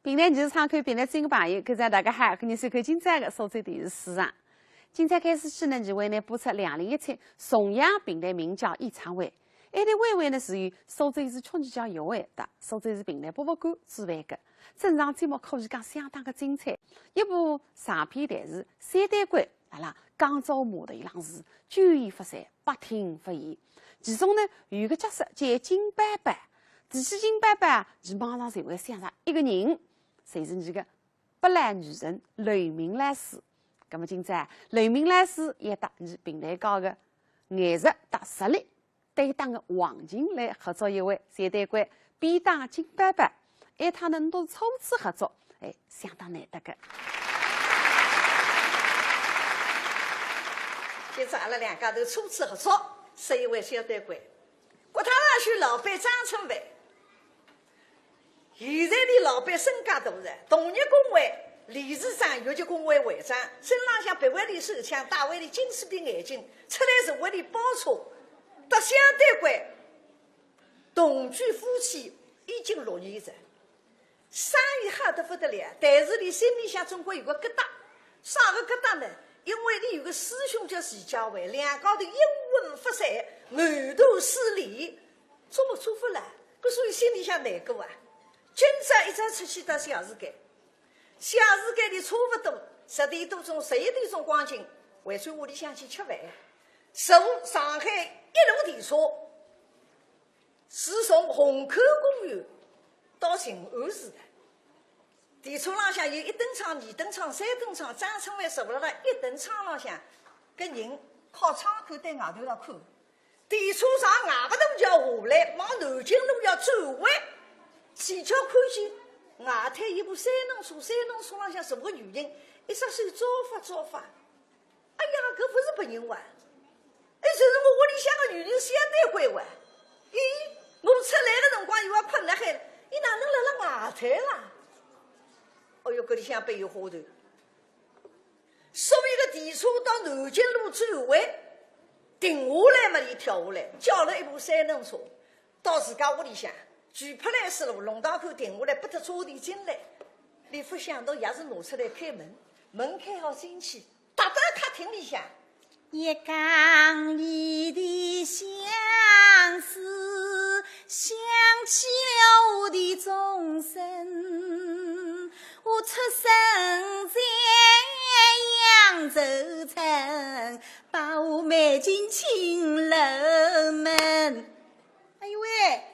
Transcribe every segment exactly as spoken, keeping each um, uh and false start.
评弹艺术窗口，评弹之音个朋友，各位大家好，欢迎收看今朝个苏州电视书场。今朝开始起呢，就为您播出两零一七重阳评弹名家演唱会。埃台晚会呢，是由苏州市曲艺协会搭苏州市评弹博物馆主办个。整场节目可以讲相当个精彩，一部长篇弹词《小弹官》，辣辣江州码头浪是久演勿散，百听勿厌。其中呢，有一个角色叫金宝宝，提起金宝宝，伲马上就会想着一个人，就是伲个拨浪女神刘明老师。葛末今朝刘明老师也搭伲评弹界个艺术搭实力担当个王琴来合作一回《小弹官》，比档金宝宝，埃趟呢，侬是初次合作，哎，相当难得个。今朝阿拉两家头初次合作，是一回《小弹官》。国泰大学老板张春帆，现在俚老板身价大了，同业工会理事长、越剧工会会长，身浪向别为俚手枪，戴为俚金丝边眼镜，出来是为俚包车，搭《小弹官》同居夫妻已经六年了。 生意好得勿得了，但是俚心里向总归有个疙瘩。啥个疙瘩呢？因为俚有个师兄叫徐家汇，两家头阴魂不散，藕断丝连，做勿做勿来，搿所以心里向难过啊。今朝一早出去到小时间，小时间里差勿多十点多钟、十一点钟光景，回转屋里向去吃饭，坐上海一路电车， 是从虹口公园到静安寺个。电车浪向有一等舱、二等舱、三等舱，张春帆坐辣辣一等舱浪向，搿人靠窗口对外头来看。电车从外头要下来，往南京路要转弯，恰巧看见外滩一部三轮车，三轮车浪向坐个女人，一只手招法招法。 哎呀，搿勿是别人哇？哎，就是我屋里向个女人小弹官哇。咦，我出来个辰光伊还困辣海，伊哪能辣辣外滩啦？哎哟，搿里向必有花头。所以个电车到南京路转弯，停下来嘛，伊跳下来，叫了一部三轮车，到自家屋里向，举牌来势路，弄堂口停下来，拨脱车钿进来。俚勿想到钥匙拿出来开门，门开好进去， 踏到客厅里向，一缸里的相思，想起了我的终身。我出生在扬州城，把我卖进青楼门。哎呦喂，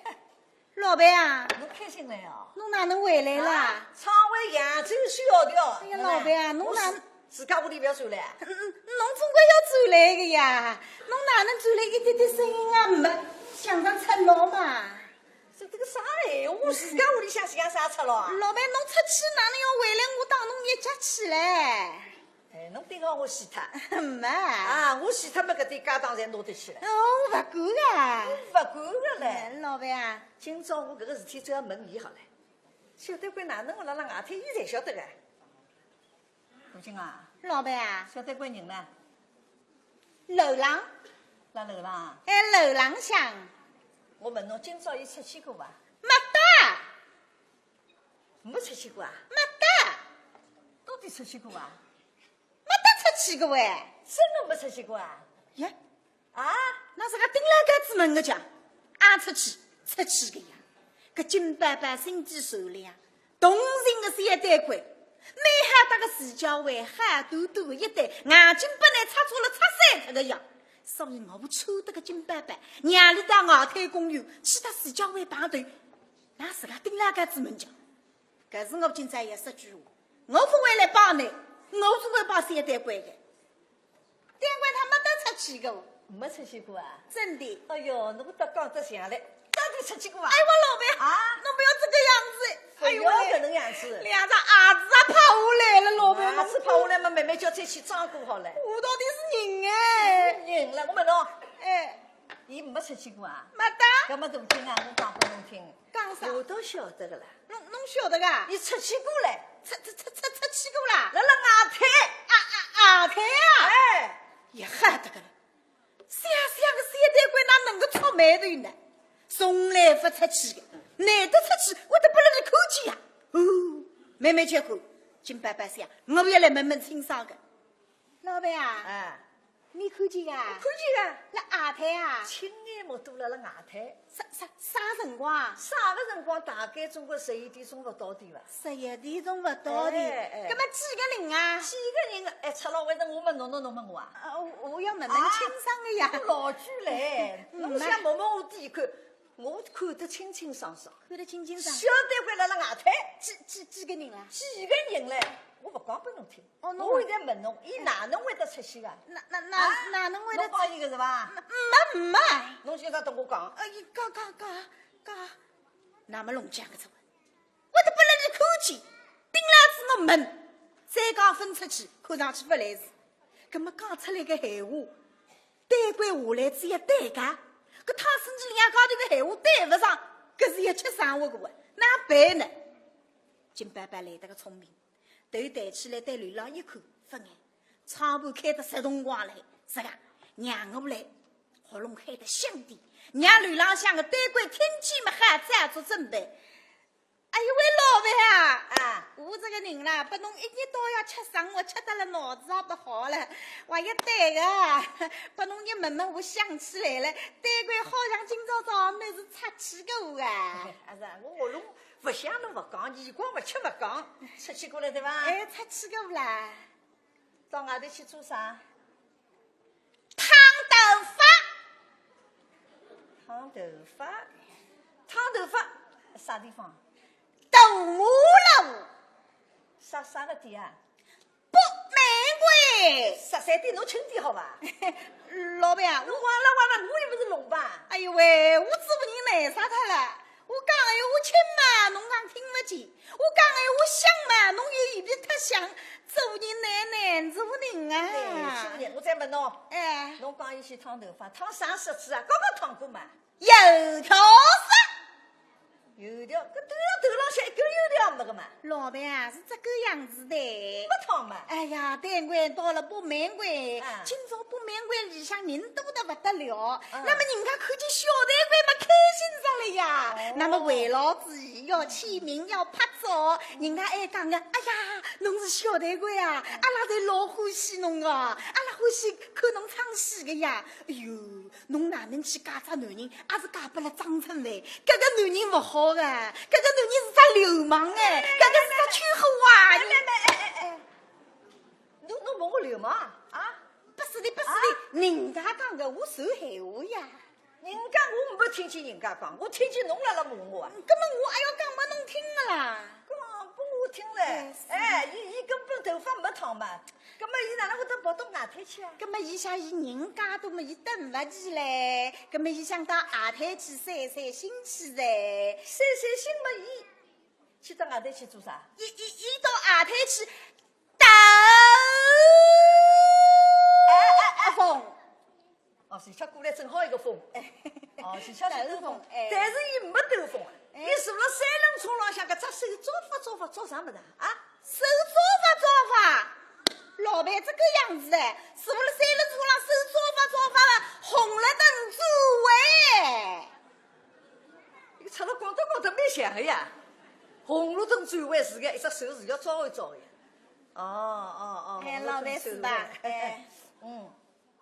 老板啊，侬开心了呀？侬哪能回来啦？啊，窗外扬州小调。哎呀，老板啊，侬哪，我自，自家屋里覅转来啊？嗯，侬总归要转来个呀，侬哪能转来一点点声音也没，像场赤佬嘛？说搿个啥闲话，自家屋里向像啥赤佬啊？老板，侬出去哪能要回来，我当侬日脚去嘞？ 哎，侬顶好我死脱。没。啊，我死脱么，搿点家当侪拿得去了。哦，勿敢啊。勿敢个嘞。嗯，老板啊。今朝我搿个事体只要问伊好了。小弹官哪能会辣辣外滩，伊侪晓得个。吴京啊。老板啊。小弹官人呢？楼浪。辣楼浪啊？哎，楼浪向。我问侬，今朝伊出去过伐？没得。 没出去过啊？没得。到底出去过啊？没得出去过哎。真的没出去过啊？呀，啊？㑚自家顶牢盖子问个讲，阿出去，出去个呀。搿金宝宝心地善良，同情个小弹官，蛮好搭个徐家汇，好端端个一对，硬劲拨㑚拆穿了，拆散脱个呀。所以我劝得个金宝宝，让伊到外滩公园去搭徐家汇碰头。 㑚自家顶牢盖子问讲，搿是我今朝也说句话，我勿会来帮㑚，我总归帮小弹官个。弹官他没得出去过。没出去过啊？真的。哎哟，侬搭讲得像嘞，到底出去过啊？哎，我老板，啊？侬不要这个样子。哎呦，不要搿能样子。两只牙齿也拍下来了，老板。牙齿拍下来嘛，慢慢叫再去装过好了。我到底是人哎。人了，我问侬。哎。 伊没出去过啊？没得。搿么大金啊，侬讲拨侬听。讲啥？我都晓得个啦。侬，侬晓得个？伊出去过嘞。出，出，出，出，出去过啦？辣辣外滩。啊，啊，外滩啊？哎。也害得个了。想想个小弹官哪能个触霉头呢？从来勿出去个，难得出去，会得拨人家看见呀。哦，慢慢吃苦，金伯伯想，我也来问问清爽个。老板啊，哎。你看见啊？看见啊。辣外滩啊？亲眼目睹了辣外滩。啥，啥，啥辰光啊？啥个辰光？大概总归十一点钟勿到点伐？十一点钟勿到点。哎，哎。搿么几个人啊？几个人啊？哎，赤佬，为啥我问侬，侬，侬问我啊？啊，我，我要问问清爽个呀。啊，侬老鬼嘞，嗯，侬先问问我点看。 我看得清清爽爽。看得清清爽。晓得回来了外滩。几，几，几个人啦？几个人嘞？我勿讲拨侬听。哦，那我，我现在问侬，伊哪能会得出去个？哪，哪，哪，啊？哪能会得，侬帮伊个是伐？没，没。侬今朝搭我讲。哎，讲，讲，讲，讲。那么弄僵个怎么？我都不能去看见，盯牢仔我问，再讲分出去，看上去勿来事。葛么讲出来个闲话， 对过下来只有对个，搿趟子两家头个闲话对勿上，搿是要吃生活个哇，哪办呢？金伯伯来得个聪明，头抬起来对楼浪一看，勿碍，窗户开得十辰光来，是个，让我来，喉咙喊得响点，让楼浪向个对过听见么好再做准备。 哎呦喂，老板啊！啊。我这个人啦，拨侬一日到夜吃生活，吃得了脑子也勿好了。我也对个，拨侬一问问，我想起来了，对过好像今朝早上么是出去过啊。阿是啊，我喉咙勿响侬勿讲，耳光勿吃勿讲，出去过了对伐？哎，出去过啦。到外头去做啥？ 烫头发。烫头发？烫头发？啥地方？大马路。啥，啥个店啊？北门街。啥，啥店？侬轻点好伐？老板啊，侬哇啦哇啦，我又勿是聋吧？哎呦喂，我嘴巴人难杀脱了。 我讲闲话轻嘛，侬讲听勿见；我讲闲话响嘛，侬又嫌伊太响。做人难难做人啊。哎，是的，我再问侬，哎。侬讲伊去烫头发，烫啥色子啊？刚刚烫过嘛。油条色。油条，搿头，头浪向一根油条也没个嘛。老板啊，是这个样子的。没烫嘛。哎呀，对过到了北门街，啊。今朝北门街里向人多得勿得了。 啊。那么人家看见小对过嘛开心煞了呀。哦。那么围牢仔伊要签名要拍照，人家还讲个，哎呀，侬是小对过呀，阿拉侪老欢喜侬个，阿拉欢喜看侬唱戏个呀。哎哟，侬哪能去嫁只男人，还是嫁拨了张春帆？搿个男人勿好个，搿个男人是只流氓哎，搿个是只圈货啊！来来来，哎哎哎，侬，侬问我流氓啊？啊？不是的，不是的，人家讲个，我说闲话呀。 人家我没听见人家讲，我听见侬辣辣骂我啊。嗯，搿么我还要讲拨侬听个啦。讲拨我听嘞。哎，是。哎，伊，伊根本头发没烫嘛，搿么伊哪能会得跑到外滩去啊？搿么伊想伊人家都没，伊等勿及嘞，搿么伊想到外滩去散散心去噻。散散心嘛，伊去到外滩去做啥？伊，伊，伊到外滩去 等。哎，哎，哎，风。哦，是，伊过来正好一个风。哎。哦，是，伊是兜风，哎。但是伊没兜风啊，哎。伊坐辣三轮车浪向，搿只手抓法抓法抓啥物事啊？啊？手抓法抓法，老板这个样子哎，坐辣三轮车浪手抓法抓法了，红绿灯转弯。伊赤佬讲得讲得蛮像个呀，红绿灯转弯是个，一只手是要抓一抓个呀。 哦，哦，哦，哎，我真是老板是吧？哎。嗯，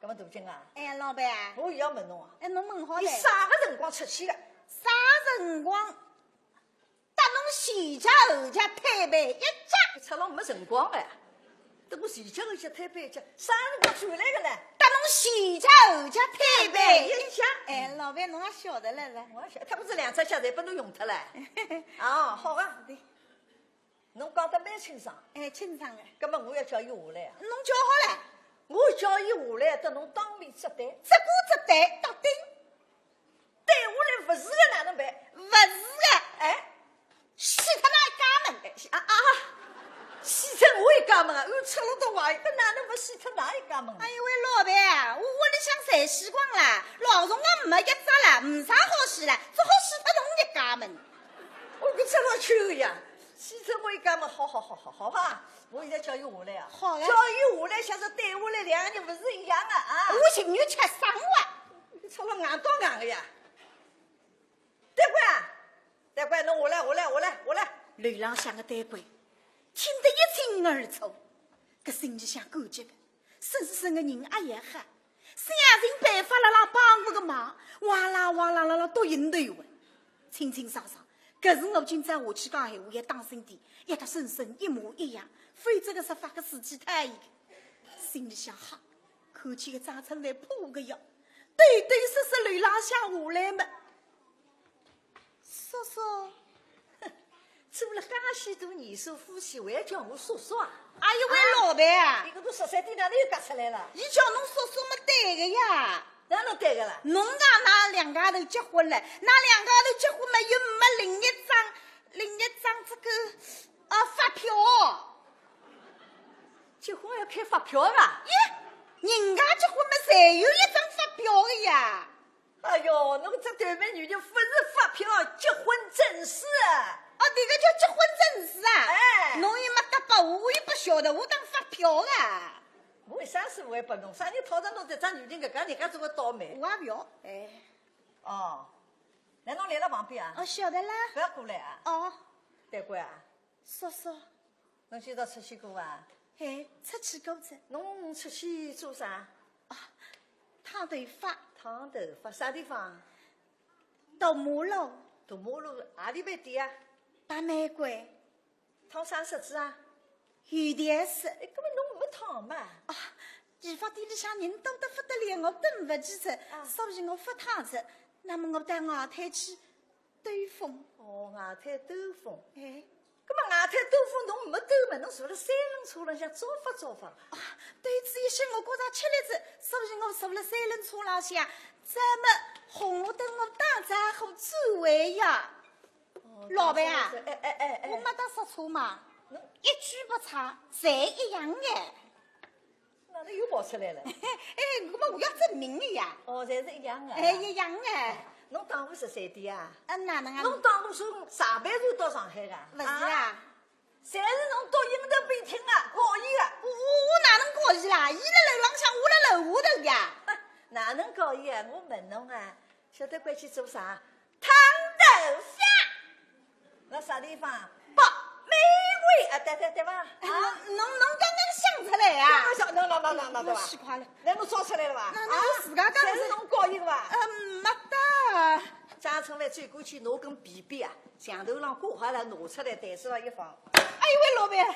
搿么大金啊，哎，老板啊。我也要问侬啊，哎，侬问好嘞。伊啥个辰光出去个？啥辰光？搭侬前脚后脚推扳一脚。赤佬没辰光哎，搭我前脚后脚推扳一脚，啥辰光转来个呢？搭侬前脚后脚推扳一脚。哎，老板，侬也晓得了是吧？我也晓得，伊勿是两只脚侪拨侬用脱了。哦，好个。是的。 侬讲得蛮清爽。哎，清爽个。葛么我要叫伊下来啊。侬叫好了。我叫伊下来，搭侬当面接待。这个接待，答应。对下来勿是个哪能办？勿是个。哎？死脱哪一家门？哎，啊，啊，死脱我一家门啊，我赤佬到外头哪能勿死脱哪一家门？哎呦喂，老板啊，我屋里向侪死光了，老虫也没一只了，没啥好死了，只好死脱侬一家门。我搿赤佬去个呀。 死脱我一家门，好好好好好吧，我现在叫伊下来啊。好个。叫伊下来，像是对下来两个人勿是一样个啊。我情愿吃生活。赤佬硬当硬个呀。对过啊，对过，侬下来，下来，下来，下来。楼浪向个对过，听得一清二楚，搿心里向感激个，沈先生个人阿也好，想尽办法辣辣帮我个忙，哇啦哇啦辣辣笃应头个，清清爽爽。搿是我今朝下去讲闲话要当心点，要搭沈沈一模一样，否则个说法个事体太严个。心里想哈，看见个张春帆怕个要，抖抖瑟瑟楼浪向下来么。 叔叔。哼，做了介许多年数夫妻，还要叫我叔叔啊？哎呦喂，啊？老板啊！伊搿个叔叔对哪里又轧出来了？伊叫侬叔叔么对个呀。哪能对个啦？侬讲㑚两家头结婚了，㑚两家头结婚嘛，又没领一张，领一张这个，啊，发票。结婚要开发票啊？耶，人家结婚嘛，侪有一张发票个呀。 哎哟，侬搿对美女就勿是发票，结婚证书啊。哦，迭个叫结婚证书啊？哎。侬又没搭拨我，我又勿晓得，我当发票啊。我为啥是勿会拨侬？啥人讨着侬这张女人搿个，人家总归倒霉。我也勿要。哎。哦，那侬来了旁边啊？哦，晓得啦。勿要过来啊。哦。对过啊。 叔叔。侬今朝出去过啊？嘿，出去过哉。侬出去做啥？啊，烫头发。烫头发，啥地方？大马路。大马路，何里爿店啊？白玫瑰。烫啥色子啊？油条色。哎，搿么侬没烫嘛？啊，理发店里向人多得不得了，我等勿及哉，啊。所以我勿烫哉。那么我到外滩去 兜风。哦，外滩兜风。哎。搿么外滩兜风侬没兜嘛，侬坐辣三轮车浪向招法招法。啊，对仔一歇我觉着吃力哉，所以我坐辣三轮车浪向，搿么红绿灯我打招呼转弯呀。哦，老板啊，打招呼，哎，哎，哎，哎。我没搭刹车嘛，嗯。一句不差，侪一样哎。 哪能又跑出来了？哎，搿么我要证明个呀。哦，侪是一样个啊。哎，一样个。侬打过十三点啊？嗯，哪能啊？侬打过从上班族到上海个？勿是啊。啊？侪是侬笃应头边听啊，故意个。我，我，我哪能故意啦？伊辣楼浪向，我辣楼下头呀。哪能故意啊？我问侬啊，晓得关去做啥？ 烫头发。辣啥地方？北玫瑰啊，对对对伐？啊？侬，侬，侬刚刚想出来啊？刚刚想，喏，喏，喏，喏，喏，对伐？我死快了。那侬说出来了伐？那，那我自家讲的。啊？侪是侬故意个伐？呃，没得。张春帆走过去拿根皮鞭啊，墙头浪挂好了，拿出来台子上一放。哎呦喂，老板！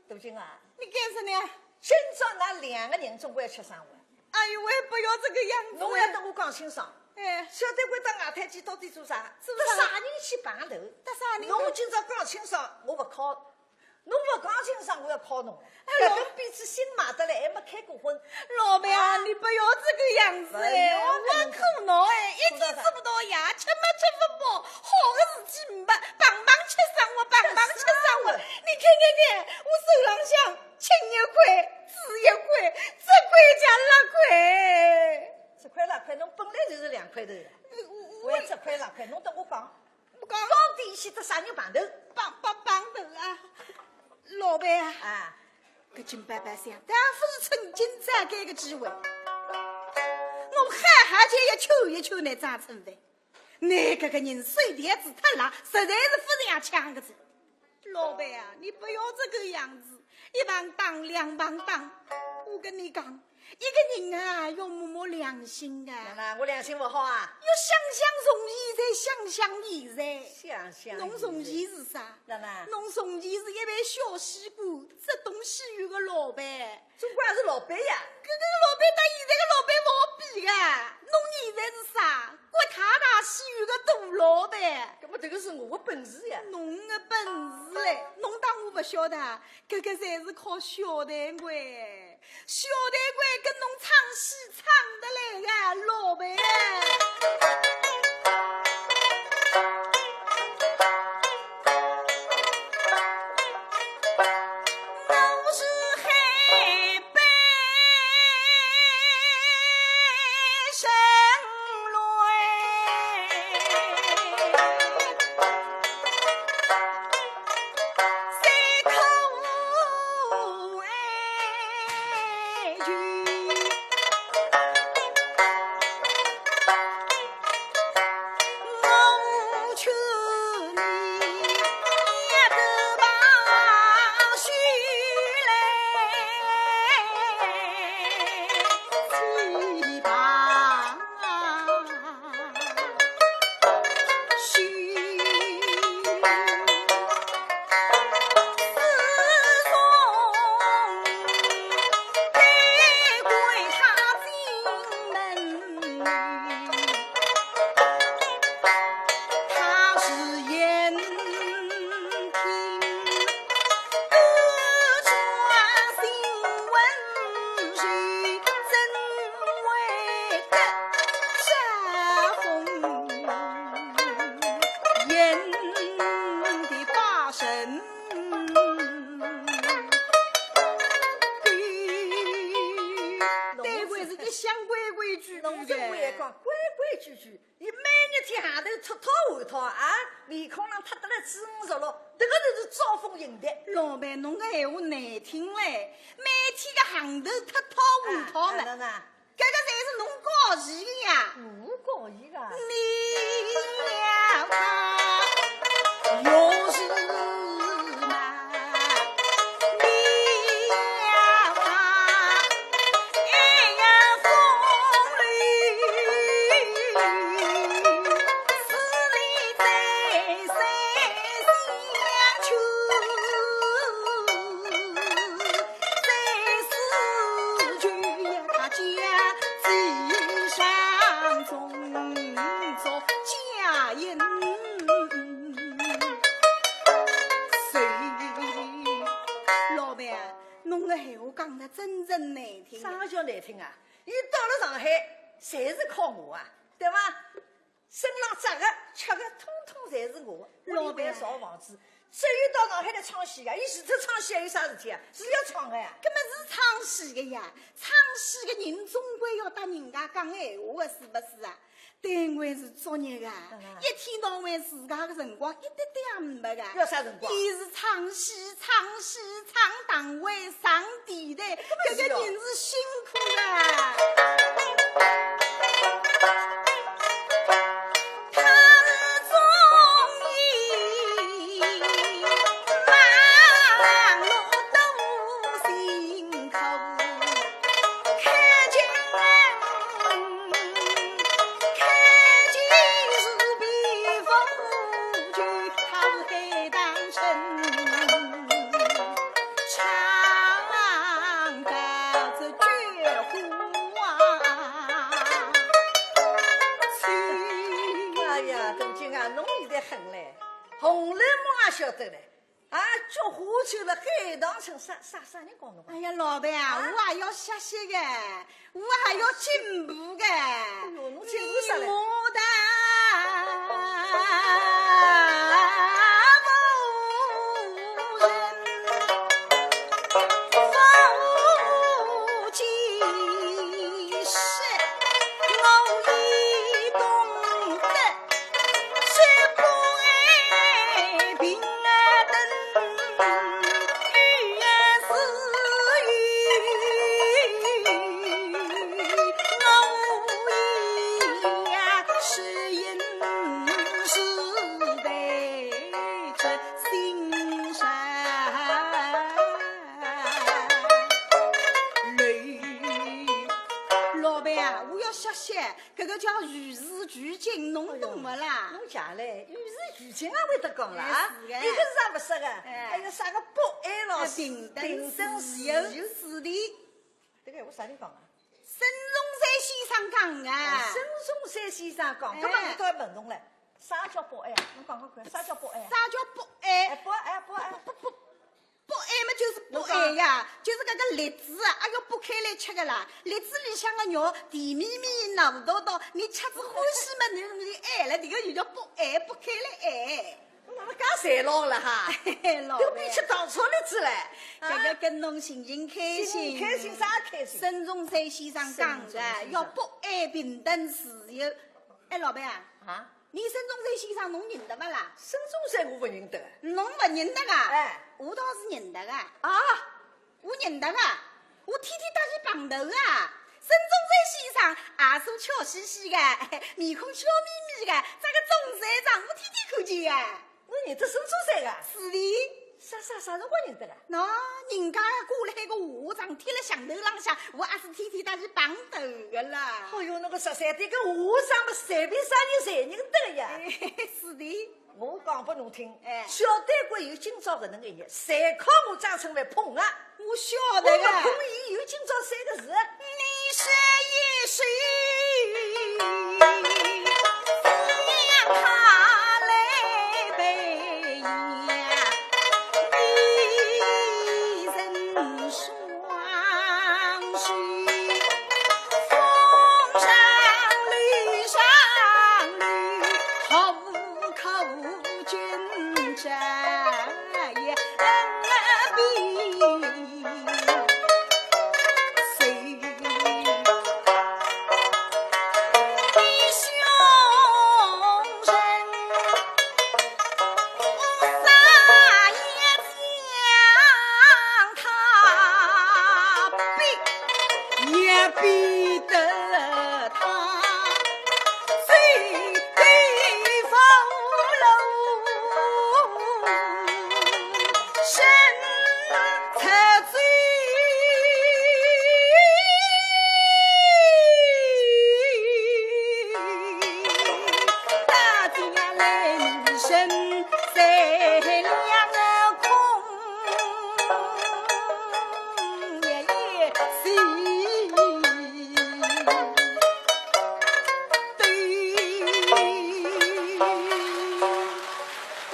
大金啊！你干什么呀？今朝㑚两个人总归要吃生活。 哎呦喂，不要这个样子。侬要搭我讲清爽。哎。晓得我到外滩去到底做啥？做啥？搭啥人去碰头？搭啥人？侬今朝讲清爽，我勿敲。侬勿讲清爽，我要敲侬。哎，搿个彼此新买得来，还没开过婚。老板啊，啊？你不要这个样子哎，不要那么我苦恼哎，一天做不到夜，吃么吃不饱，好的事体没，棒棒吃生活，棒棒吃生活。吃生活。你看看看，我手浪向青一块，紫一块，这块加那块。这块那块，侬本来就是两块头的。我，我，我也这块那块，侬搭我讲。我讲。到底去搭啥人碰头？碰，碰，碰头啊，老板啊。啊。搿金伯伯想，但勿是趁今朝搿个机会，我好好叫伊求一求呢，张春帆。 倷搿个人手条子太辣，实在是勿像腔个子。老板啊，你不要这个样子，一棒打，两棒打。我跟你讲，一个人啊，要摸摸良心的。哪能，我良心勿好啊？要想想从前，再想想现在。想想现在。侬从前是啥？哪能？侬从前是一位小戏馆，只懂戏院个老板。 总归还是老板呀。搿个老板搭现在个老板勿好比个，侬现在是啥？国泰大戏院个大老板。搿么迭个是我个本事呀。侬个本事嘞，侬当我勿晓得啊？搿个侪是靠小台湾，小台湾跟侬唱戏唱得来个，老板。对，我是一向规规矩矩的。侬是我也讲规规矩矩，伊每日天行头脱脱换脱啊，面孔浪脱得来紫五十六，这个就是招蜂引蝶。老板，侬个闲话难听嘞，每天个行头脱脱换脱嘛。啊，哪能啊？ 搿个侪是侬搞事个呀！我搞事个？你呀，他有事嘛？你呀，他一样风流，是你在谁想去？ 在世间呀，他家几上中作佳音。谁？老板，侬个闲话讲得真正难听。啥个叫难听啊？伊到了上海，侪是靠我啊，对伐？ 身浪着个、吃个，统统侪是我。屋里还造房子，只有到上海来唱戏呀，伊除脱唱戏还有啥事体啊？是要唱个呀。搿么是唱戏个呀，唱戏个人总归要搭人家讲闲话个，是勿是啊？单位是作孽个，嗯啊。一天到晚自家个辰光一点点也没个。要啥辰光？伊是唱戏、唱戏、唱堂会、上电台，搿个人是辛苦个。 他们总以忙碌多辛苦，看见，看见是皮肤就好黑当成。 唱到这绝户啊，哎呀，杜金啊，侬现在狠嘞，红楼梦也晓得嘞，啊，绝户就了海棠村，啥啥啥人讲侬啊？哎呀，老板啊，啊？我也要学习个。 我还要进步个。哎哟，侬进步啥嘞？我大无人，无计事，我已懂得。 老板啊，我要学习。 搿个叫与时俱进，侬懂勿啦？哎哟，侬讲嘞，与时俱进也会得讲啦，哎，是个。一个是也勿是个，哎。还有啥个博爱咯，哎，平等、平等、自由、自由。是的。搿个闲话啥人讲啊？孙中山先生讲个。哦，孙中山先生讲，哎。搿么我倒要问侬嘞，啥叫博爱啊？侬讲讲看，啥叫博爱啊？啥叫博爱？哎，博爱，博爱。不，不，不， 博爱嘛，就是博爱呀，就是搿个栗子啊，哎哟，剥开来吃个啦。栗子里向个肉甜绵绵、糯笃笃，侬吃仔欢喜嘛，侬就爱了，迭个就叫博爱，剥开来爱。哪能介侪老了哈？老板。都比吃糖炒栗子嘞。啊？搿个跟侬寻寻开心。寻寻开心啥开心？孙中山先生讲个，孙中山先生。要博爱、平等、自由。哎，老板啊。啊？ 伲孙中山先生侬认得勿啦？孙中山我勿认得。侬勿认得个？哎。我倒是认得个。啊？我认得个，我天天搭伊碰头个。孙中山先生也是笑嘻嘻个，面孔笑眯眯个，搿个总算让我天天看见个。侬认得孙中山个？是的。啥啥啥辰光认得个？喏，人家挂辣海个画像，贴辣墙头浪向，我也是天天搭伊碰头个啦。哎哟，侬个十三点个画像嘛，随便啥人侪认得个呀。哎，是的。 我讲拨侬听，哎。小丹国有今朝搿能个一日，侪靠我张春帆捧啊。我晓得个。我勿捧伊，有今朝三个字。你是一时让他来培养，一人双手，风上绿上绿，何苦紧张？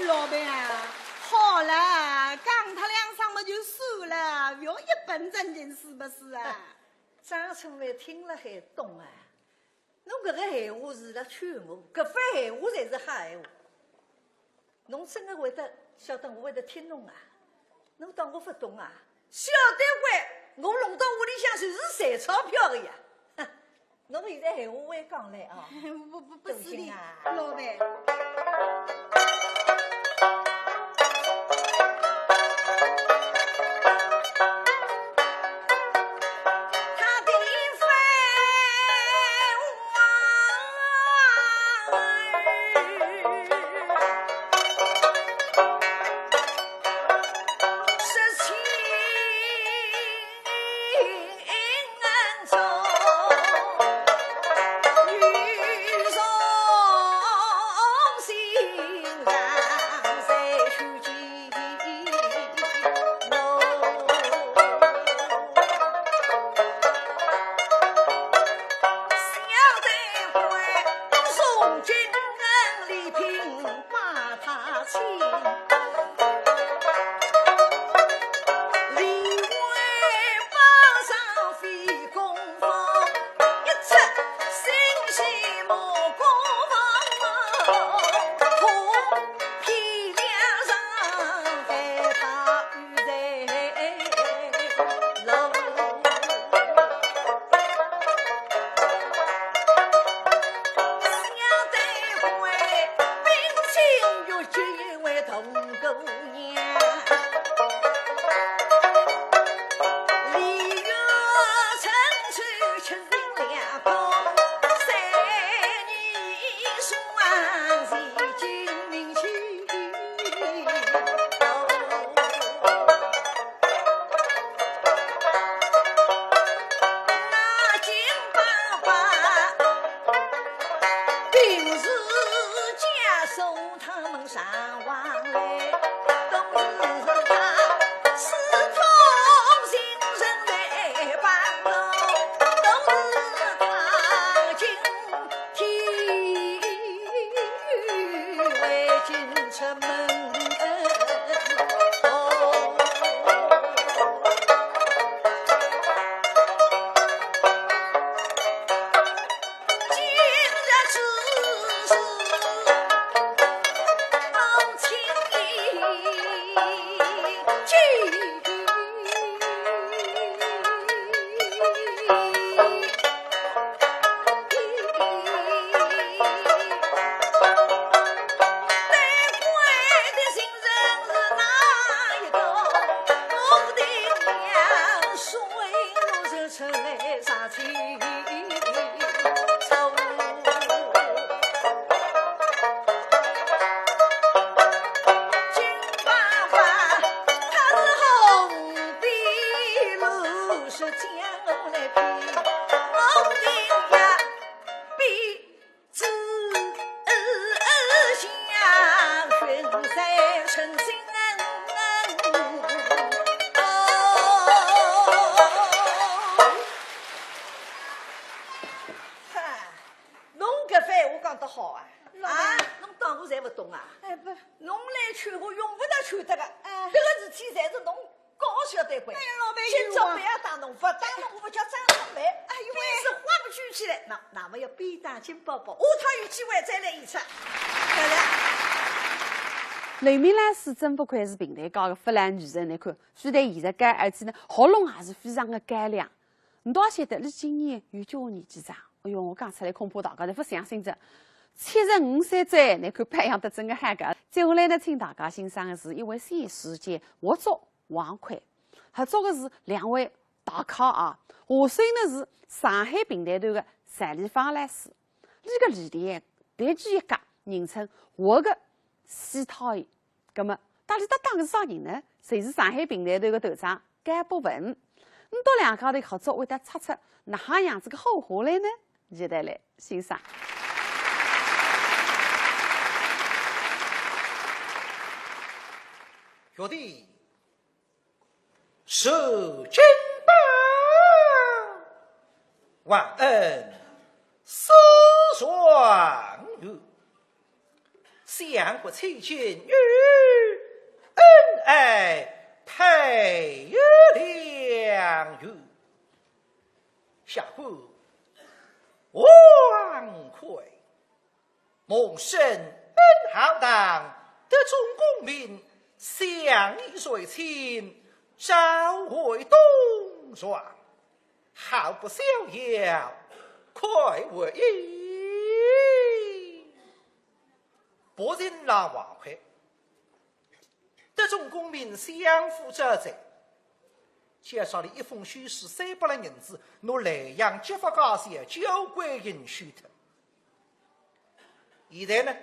老板啊，好了，讲脱两声么就算了，覅一本正经是不是啊？张春梅听了还懂啊，侬搿个闲话是辣劝我，搿番闲话才是好闲话。侬真个会得晓得我会得听侬啊？侬当我勿懂啊？晓得喂，我弄到屋里向就是赚钞票个呀。哼， 侬现在闲话会讲来啊？不，不，不是的，老板。侬搿番闲话讲得好啊！老板。啊，侬当我侪勿懂啊？哎，不。侬来劝我用勿着劝得个，哎。搿个事体侪是侬搞晓得个。哎呀，老板，今朝有啊。别个打侬，勿打侬，我勿叫张春梅。哎呦喂。便是花不举起来，那，那么要便当金宝宝，下趟有机会再来一次。漂亮。刘敏老师真不愧是评弹界个勿老女神，侬看，虽然现在高，而且呢，喉咙还是非常的干亮。 侬倒晓得，伊今年有交关年纪长。哎哟，我讲出来恐怕大家侪勿相信的。七十五岁哉，侬看保养得真个好个。接下来呢，请大家欣赏的是一位新世界合作王魁，合作的是两位大咖啊。下手呢是上海评弹团的单立芳老师，伊个李连杰，特技一家，人称活个西讨厌。葛么，搭俚搭档个是啥人呢？就是上海评弹团个团长甘博文。倷笃两家头合作会得擦出哪哈样子个火花来呢？期待来欣赏。学弟，受金榜，皇恩四状元。 相国千金与恩爱配有良缘，下官王魁，蒙圣恩浩荡，得中功名，相依随亲，召回东床，好不逍遥，快回。 博人郎王魁，得中功名，相府招罪，介绍俚一封休书，三百两银子，拿莱阳揭发家小交关银收脱。现在呢，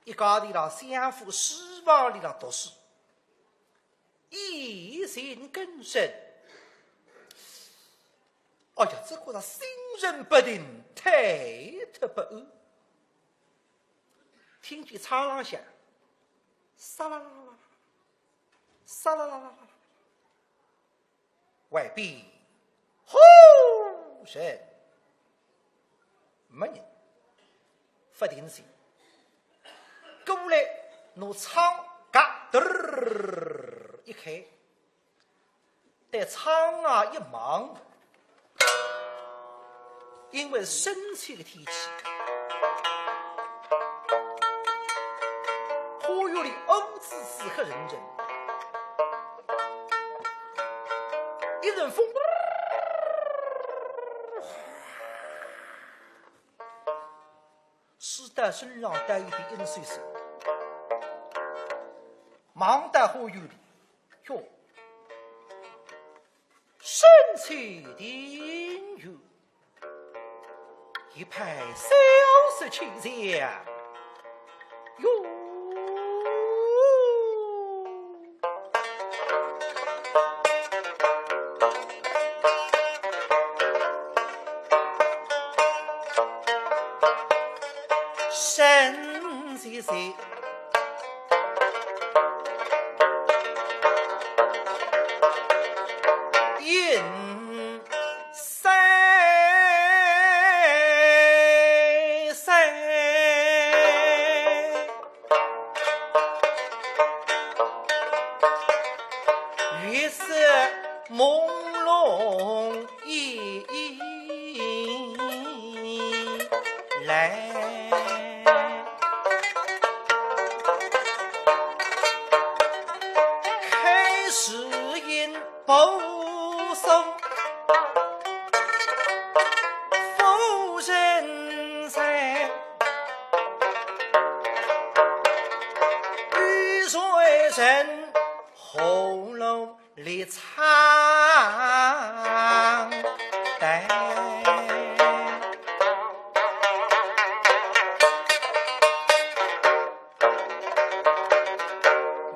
一家头辣相府书房里向读书， 一心更生。哎呀，只觉着心神不定，忐忑不安。听见窗浪向，沙啦啦啦啦，沙啦啦啦啦啦，外边 何人？没人，勿定心。过来拿窗嘎嘚儿一开，对窗外一望，因为深秋的天气，花园里乌吱吱黑沉沉。 一阵风，吹得身浪带一点阴森森，望到花园里，哟，深秋庭院， 一派萧瑟清香哟。深秋时 阴森森，月色朦胧依依来。 开市饮薄送夫人在，与谁人喉咙 里唱的。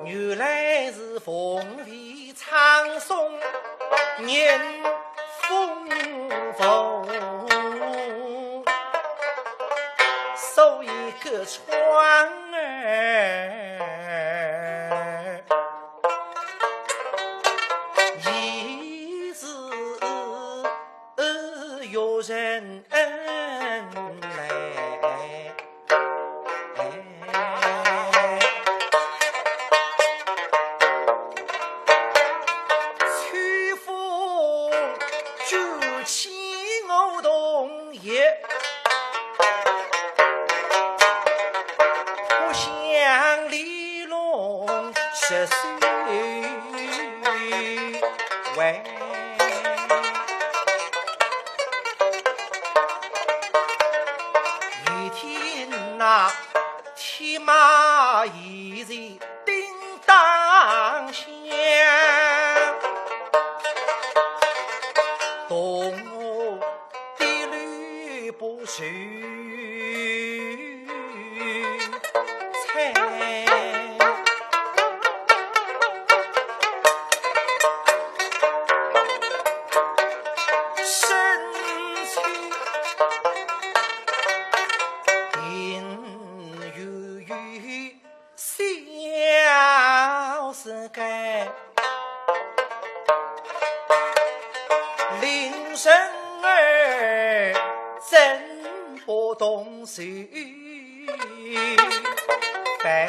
原来是凤飞唱送人风风，所以个窗儿 疑是有人来。秋风卷起梧桐叶， 不想里弄十岁外。世间，令人儿真不动心。 悲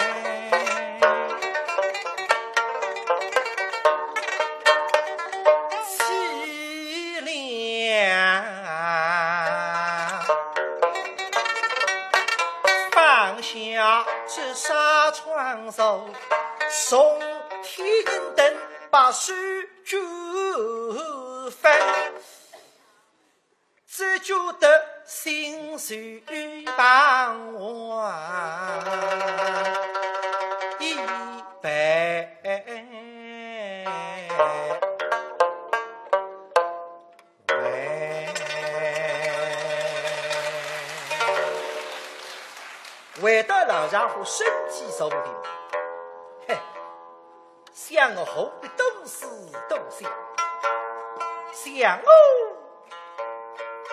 凄凉。放下这纱窗袖，从天灯把手举翻。 只觉得心绪彷徨一般。回到老丈夫身体坐定，嘿， 想我何必多思多想？想我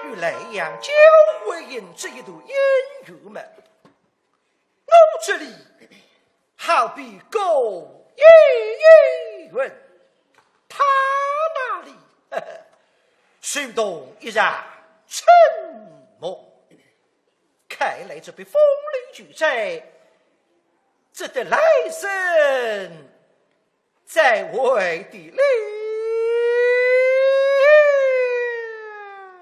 与莱阳交欢饮这一段姻缘么，我这里好比孤雁依云，他那里心动依然沉默。看来这笔风流巨债，值得来生 再会的哩。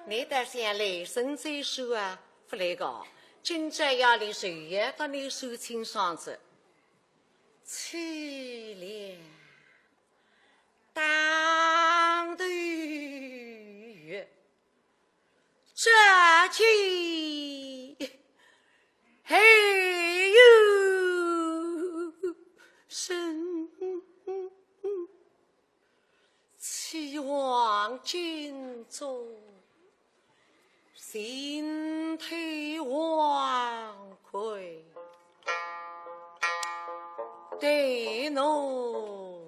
你倒想来生再说啊，勿来个，今朝夜里就要搭你说清爽哉。凄凉，当头月，这间 还有人期望金钟，心头惶愧，对侬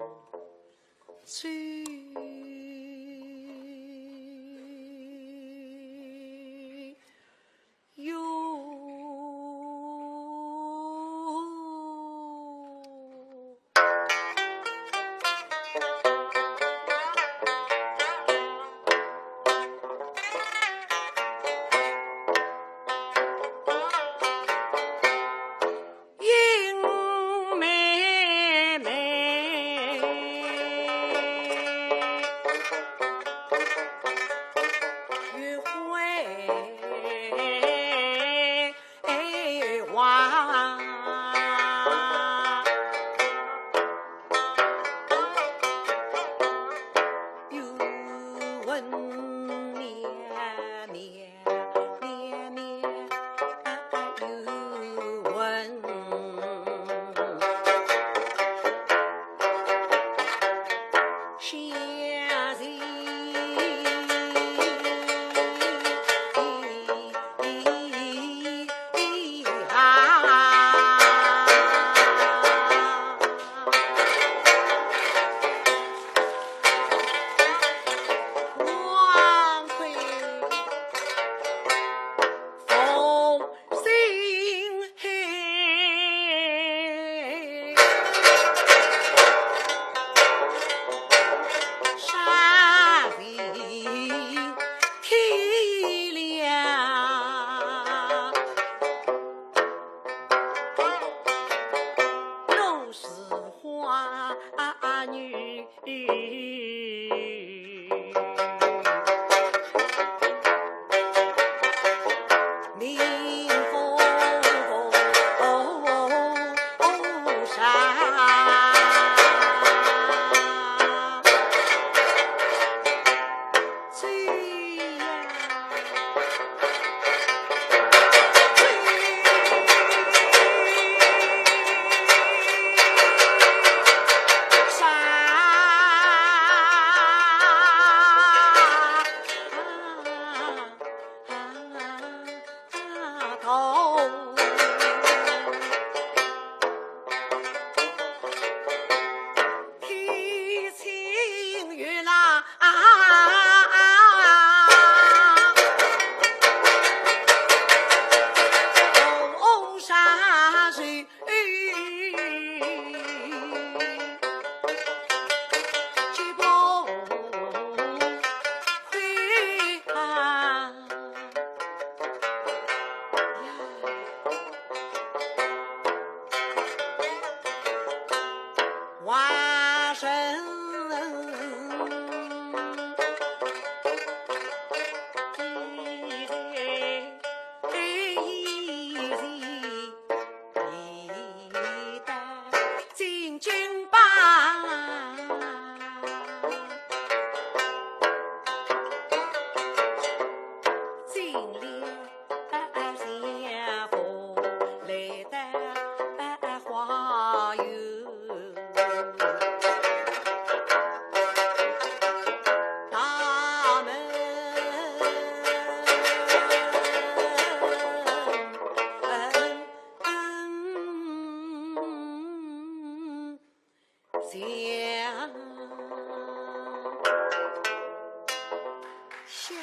下，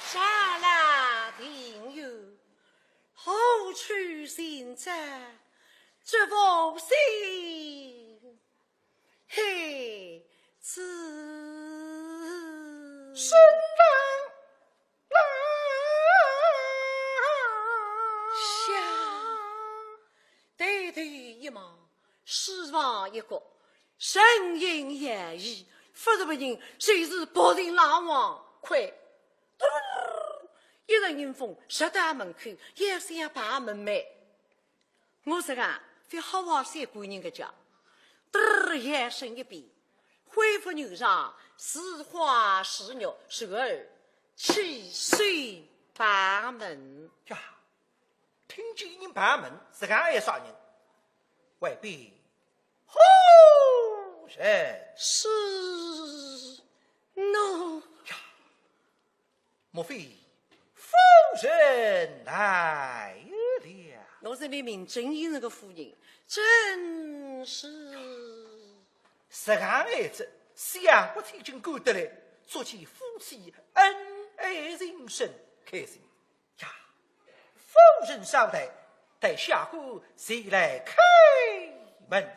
下了庭院，何处寻找这封信？孩子。身浪 下，抬头一望，书房一角，声音摇移，勿是别人，就是薄情郎王魁。嘟，一阵阴风，直到门口，也想把门开。 我说啊，覅瞎话三个人个讲，嘚儿，摇身一变，恢复原状，似花似玉，随而起手把门。呀，听见人把门，自家还啥人？外边何人？是奴。呀， 莫非夫人来了？我是你名正言顺个夫人，正是。实梗孩子，相国千金赶得来，足见夫妻恩爱情深，开心。呀，夫人稍待，待下官前来开门。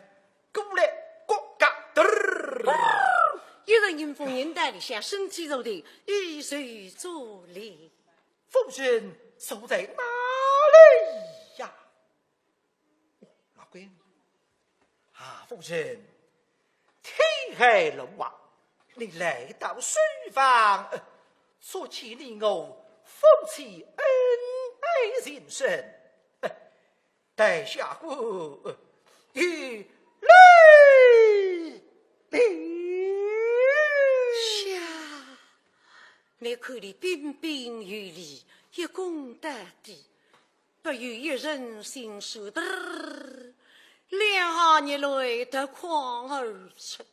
过来，各家，嘚儿。一阵阴风，人到里向，身体坐定，一手坐立。夫人坐在哪里呀？哦，老鬼。啊，夫人，天黑路滑，你来到书房，呃，足见你我夫妻恩爱情深。呃， 待下官，呃，有礼。呀，你看你彬彬有礼，一躬到底，不由一阵心酸，嘚儿，两行热泪夺眶而出。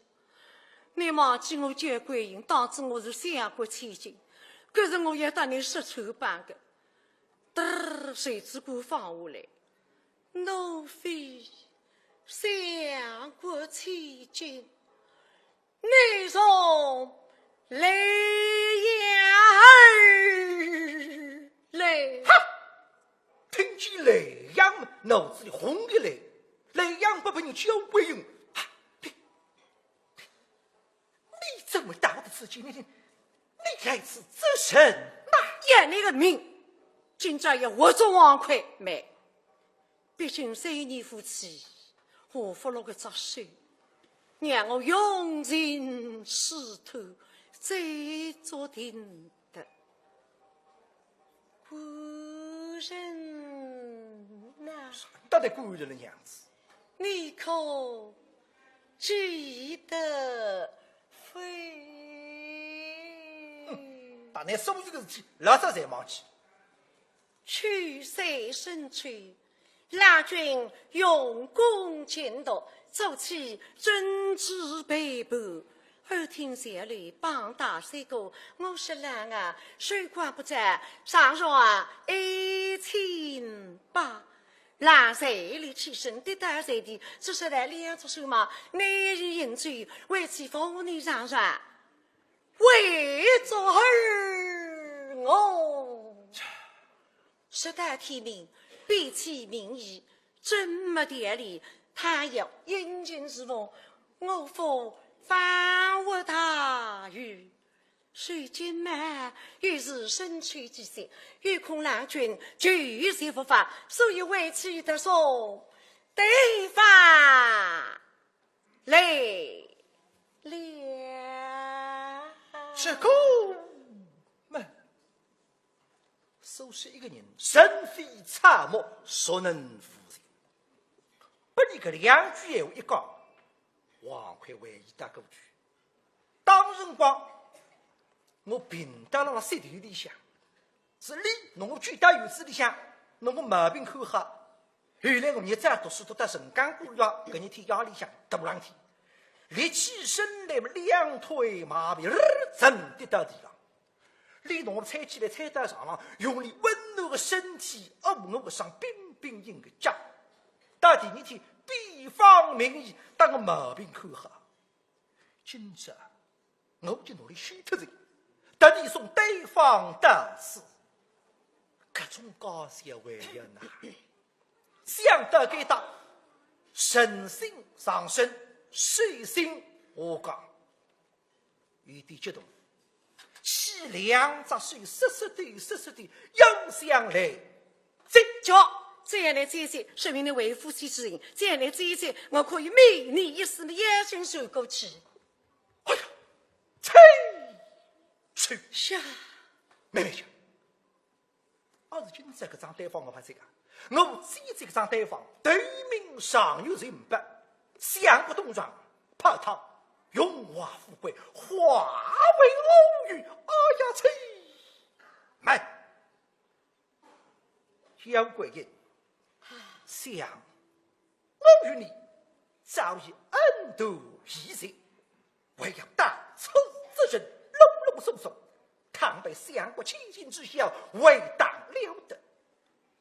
你忘记我叫桂英，当初我是相国千金，可是我也搭你说穿帮个。 嘚儿，谁知敢放下来？奴非相国千金，你从哪样而来？哈！听见莱阳，脑子里轰一来，莱阳不把你叫桂英，哈！你 你怎么到得此地？你，你，你来此做甚呐？要你个命，今朝要活捉王魁，慢。毕竟三年夫妻，何福禄个着手，让我用情试探，再做定夺。官人呐。啥个官人了，娘子？ 你可记得否？哼，把你所有的事体，老早侪忘记。秋水深秋，郎君用功勤读，做起政治陪伴，耳听前来帮打三个，我说郎啊，时光不早，上床啊，一清吧。 郎才立起身，跌倒在地，只说道：“两只手嘛，难以行走，为妻扶你上床，为着儿我。”说到天明，背起名医，真没道理，他要殷勤侍奉，我父方为大夫。 如今嘛，又是深秋季节，有恐郎君久坐无法，所以为妻特送对方这个嘛，苏轼一个人，人非草木，孰能无情？拨俚搿两句闲话一讲，王魁回头过去。当辰光，我平到了石头里向，是俚拿我举到院子里向，拿我毛病看好。后来我日脚读书读到辰光过了，搿日天夜里向大冷天，立起身来，两腿麻痹，沉跌到地上。俚拿我搀起来，搀到床浪，用俚温暖的身体按我身上，并并用个脚。到第二天，比方名医，搭我毛病看好。今朝我就拿俚休脱哉，特地送对方到此。搿种家小还要哪？想到该搭，人心上升，手心下降，有点激动，起两只手，瑟瑟抖，瑟瑟抖，要想来，这叫这样来接接，说明你为夫妻之情，这样来接接，我可以每年一次的邀请水过去。哎呀，啐，啐，是啊，妹妹呀，阿是今朝搿桩单方我怕这个，我姐姐搿桩单方，头名状元就呒不，相国东床，泡汤，荣华富贵，化为乌有。哎呀，啐，慢。 小桂英，想我与你早已恩断义绝，还要当初之情，啰啰嗦嗦，倘被相国千金知晓，为当了得，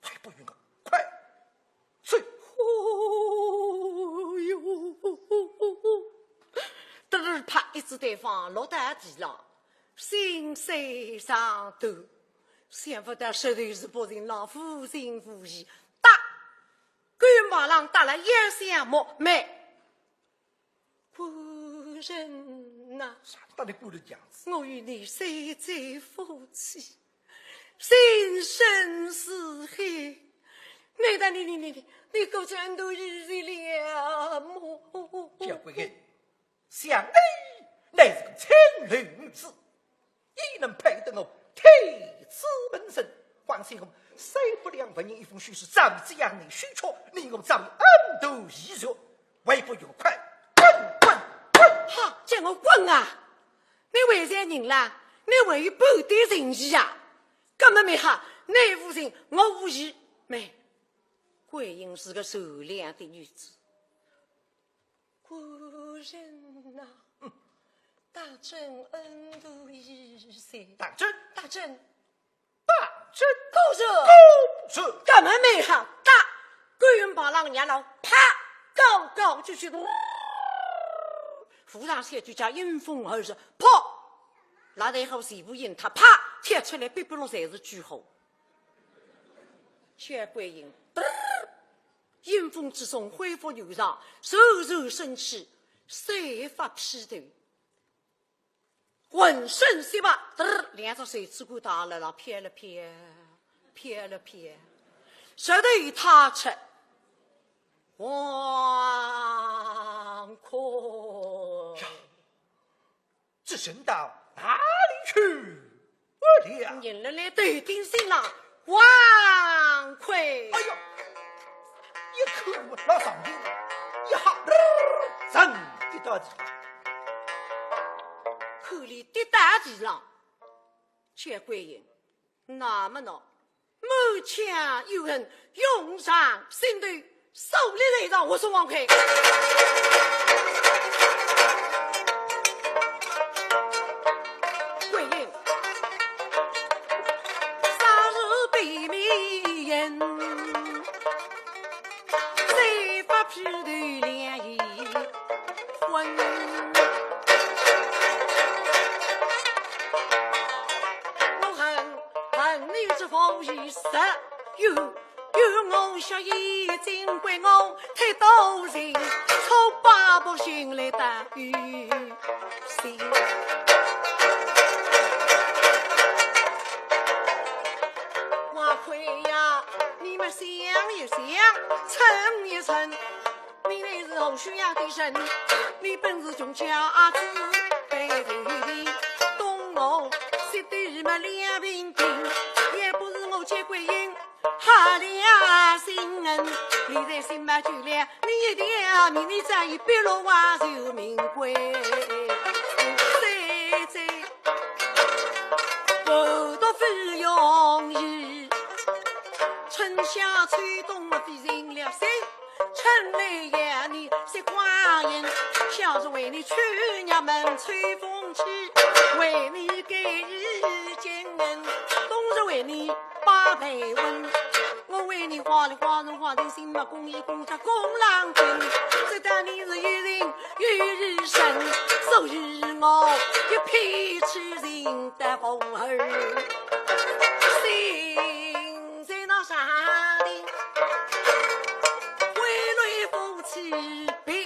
还不与我快走。哦哟，得了，啪，一记对方落到地浪，心碎伤透。 想不到实头是不仁了，无情无义，打，狗马浪打了也想莫卖。官人呐，啥打的官人样子？我与你虽结夫妻，生生死海，难道你你你你你不知恩断义绝了么？小桂英， 想你乃是个青楼女子，焉能配得我太子门生？况且我三不两文人一封书信，早已将你休却，你我早已恩断义绝，还不与我快滚滚滚！哈，叫我滚啊！你为啥人啦？你为半点情义啊？搿么蛮好，你无情，我无义。妹，桂英是个善良的女子。 官人呐，当真恩断义绝？当真，当真，当真，果然，果然。搿么蛮好，打，狗马浪让了，啪，高高就去，头上小鬼叫迎风而上，啪，拉得好，全部引他，啪，跳出来，碧波浪侪是鬼火。小桂英，嘚儿， 迎风之中恢复原状，冉冉升起，散发披头，浑身雪白，嘚儿，两只手指骨头辣辣飘了飘，飘了飘，舌头一沓出，王魁。 这人到哪里去了？人勒勒头顶心浪，王魁。哎呦，一看老上头，一吓，人跌到地。看俚跌到地浪，小桂英，那么喏， 满腔怨恨涌上心头，手里来着，我说王魁。桂英，杀入北面，再发披头两仪 昏。我恨，恨你这无义之人，与我血雨浸，怪我太多情，错把不幸来得有心。王魁呀，你们想一想，称一称， 你乃是何许样的人？你本是穷家子，背后的东哦，是对么两平平，也不是我结过婚，好了心恩，你在心嘛去了，你一定要明年再一笔落花就明归。谁知不得不容易，春夏秋冬我费尽了心。 春来呀，你是光阴，夏日为你去衙门吹风起，为你盖衣巾，冬日为你把被温。我为你花里花人花的心嘛，工衣工甲工郎军，只当你是有人有一生，所以我一片痴情的风儿。心在那山顶，为了夫妻别，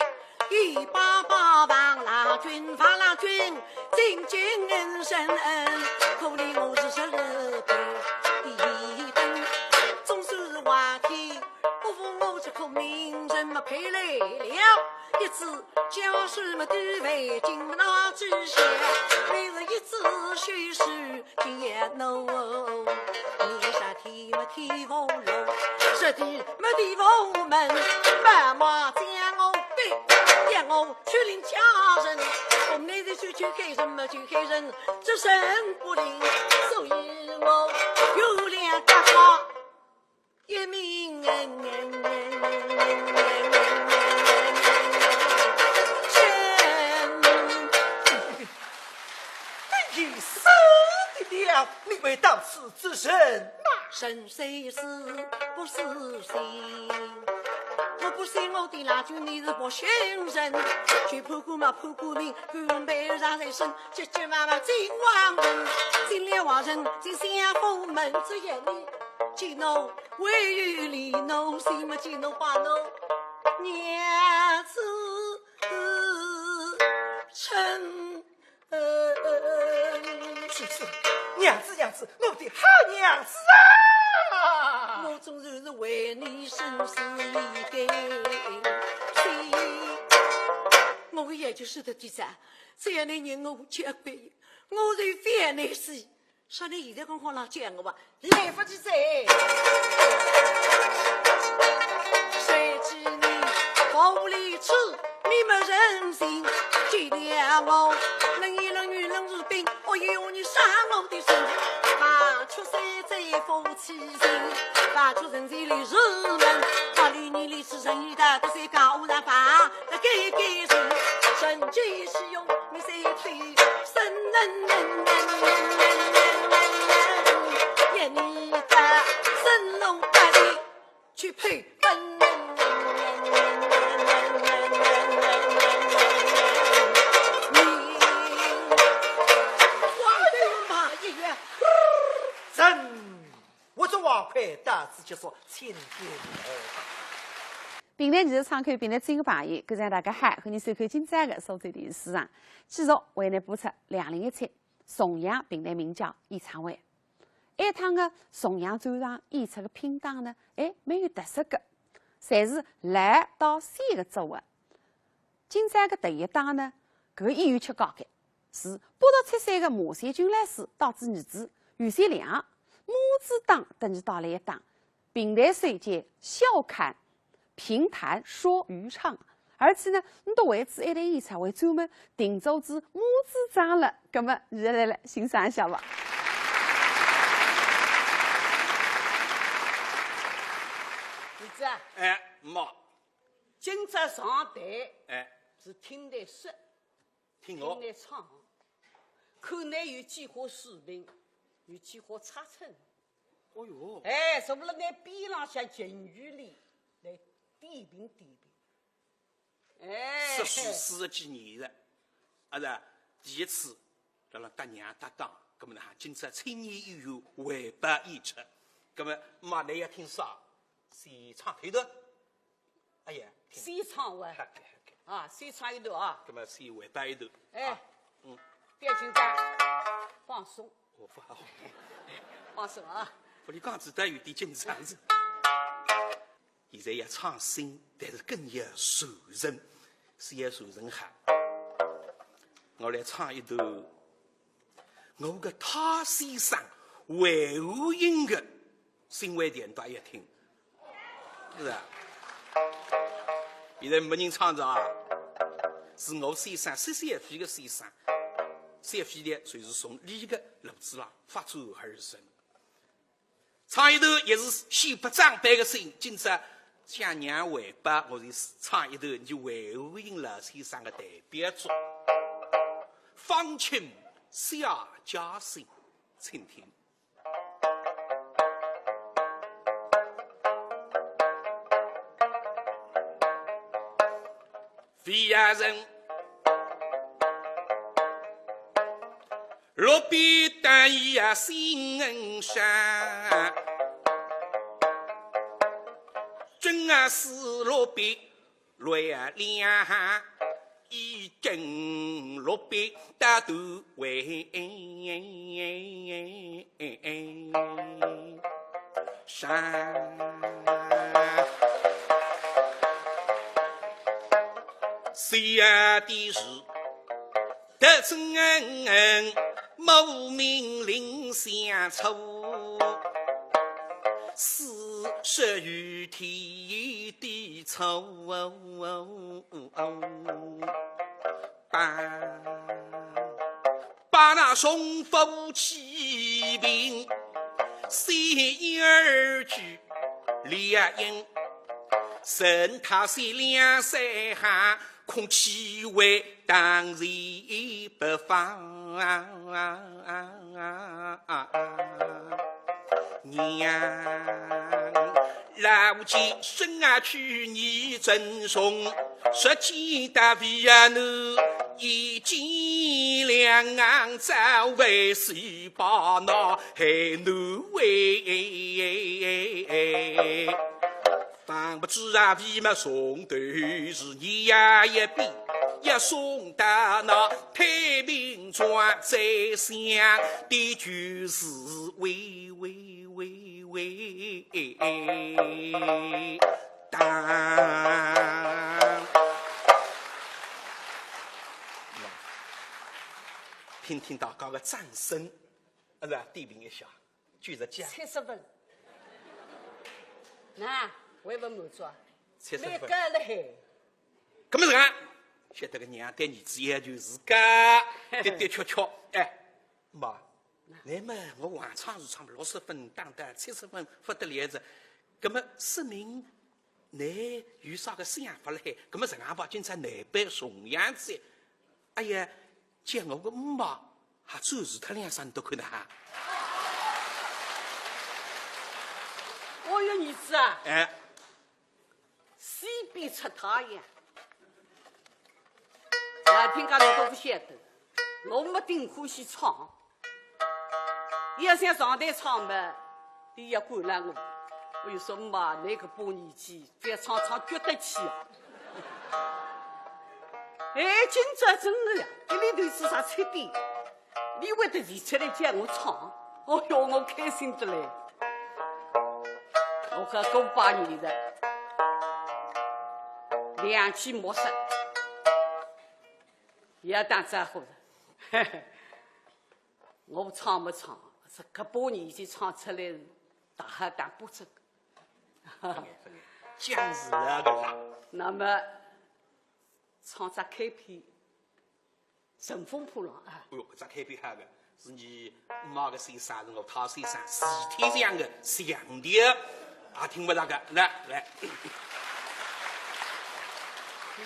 一把把王郎君，王郎君，紧紧深深，可怜我是十二岁的一等，总是话题，不服我这个名人么配来了，一只家书么地位进那之下，每日一只许书。 天呀，喏，你啥天没天无路，实地没地无门，妈妈将我逼，让我去领家人，我们那里去去害人嘛，去害人，这人不灵，所以我有两个话。 一命。你是死的了，你为当此之人呐。人虽死，不死心。我不信我的那句你是不信人，去判官嘛判官命，官本上在身，急急忙忙进王门，进了王门，进相府门，只见你激怒 唯有李奴，什么激怒把奴，娘子称。是，是，娘子，娘子，我的好娘子啊！我总算是为你生死一个心。我也就是的第三，只要你让我结婚，我就非要你死。 说你现在讲好了讲我吧，来不及哉。谁知你无理取，你没人性，见了我，冷言冷语冷如冰，我有你伤我的心。怕出谁在夫妻心，怕出人在里是门，怕理你理是人意的，都是高人法。 该该是人间使用，你谁推？生人人人人人人人，愿你的生龙活虎去配本。王后马一跃，臣。 我这王魁到此结束，请听候。评弹艺术窗口，评弹精品，各位大家好，欢迎收看今朝的苏州电视书场。继续为您播出两零一七重阳评弹名家演唱会。埃趟的重阳专场演出的拼档呢，哎，蛮有特色的，侪是老到小的组合。 今朝个第一档呢，搿个演员吃高个，是八十七岁个马三军老师搭仔儿子于小亮，母子档等于带来一档，评弹世界笑看评弹说渔唱，而且呢，你都为仔一台演唱会专门定做仔母子档了，葛么，现在来欣赏一下吧。儿子啊，哎，妈。 今朝上台，哎，是听倷说，听我，听倷唱，看倷有几化水平，有几化尺寸。哦哟，哎，坐辣倷边浪向近距离来点评点评。哎，说书四十几年了，阿是第一次辣辣搭娘搭档，葛么呢，今朝青年演员为爸演出，葛么妈倷要听啥？先唱头段。 哎呀，听。先唱完。好，好，好。啊，先唱一段啊。葛么先回答一段。哎，啊，嗯。覅紧张，放松。我放。放松啊。勿，倷讲仔倒有点紧张哉。现在要创新，但是更要传承，是要传承好。我来唱一段。我个太先生魏武营个新会电台一听，是啊，现在没人唱着啊，是我先生，是谢飞个先生，谢飞的就是从俚个路子浪发展而成。唱一段也是先拨长辈个信，今朝向娘汇报，我是唱一段倪魏武营老先生个代表作《方卿下家信》，请听。飞呀人，落笔大意啊心恩伤，真啊是落笔 乱两行，已经落笔大都为上。写的是 得真恩，母命临相处，是属于天地错。把，把那重复起名，写一二句，列印，任他写两三行， 恐其为当时不放。娘，老见生啊去年珍重，实际大为啊奴，已经两岸早为是把那害奴为。 方不知啊，为么送头是你呀一笔，也送到那太平庄，再想的就是喂喂喂喂当。听听大家个掌声，啊，是吧？点评一下。 九十几啊？七十分。那，我也勿满足啊。七十分。蛮高了嘿。搿么是啊，晓得个娘对儿子要求是高，的的确确。哎，妈，那么我横唱竖唱六十分，打到七十分，勿得了哉。搿么说明 倷有啥个想法了海？搿么实梗吧，今朝难板重样子。哎呀，叫我个姆妈还转述脱两声，倷看喏哈。哦哟，儿子啊，哎，西边出太阳。外头介倷都勿晓得，我没顶欢喜唱。 要想上台唱嘛，俚要管牢我。我就说，妈，倷搿把年纪，覅唱唱绝得去啊。哎，今朝真的呀，一粒头子上七点，俚会得提出来叫我唱。哦哟，我开心得来。我讲过把年了，两期没说，也打招呼了。 我唱没唱，是搿把年纪唱出来是大好大不正。勿碍，勿碍，讲是那个啦。那么，唱只开篇，《乘风破浪》啊。哎哟，搿只开篇好个，是倷姆妈个先生，是我太先生，齐天祥个祥调，也听勿着个，来，来。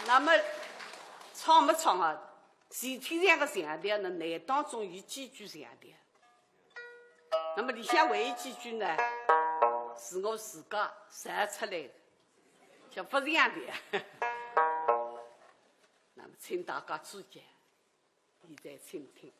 那么，唱没唱啊？ 齐天祥个祥调呢，倷当中有几句祥调。那么里向还有几句呢，是我自家造出来的，叫勿祥调。那么请大家指教，现在请听。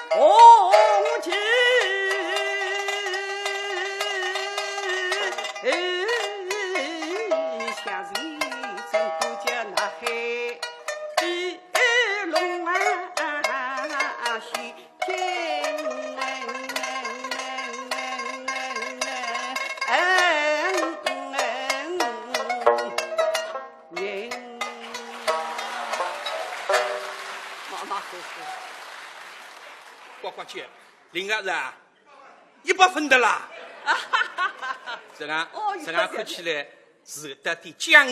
红旗，向前走过江南海，一路啊，西天。呱呱叫，灵啊是啊，一百分的啦。这个，哦，这个看起来是到底讲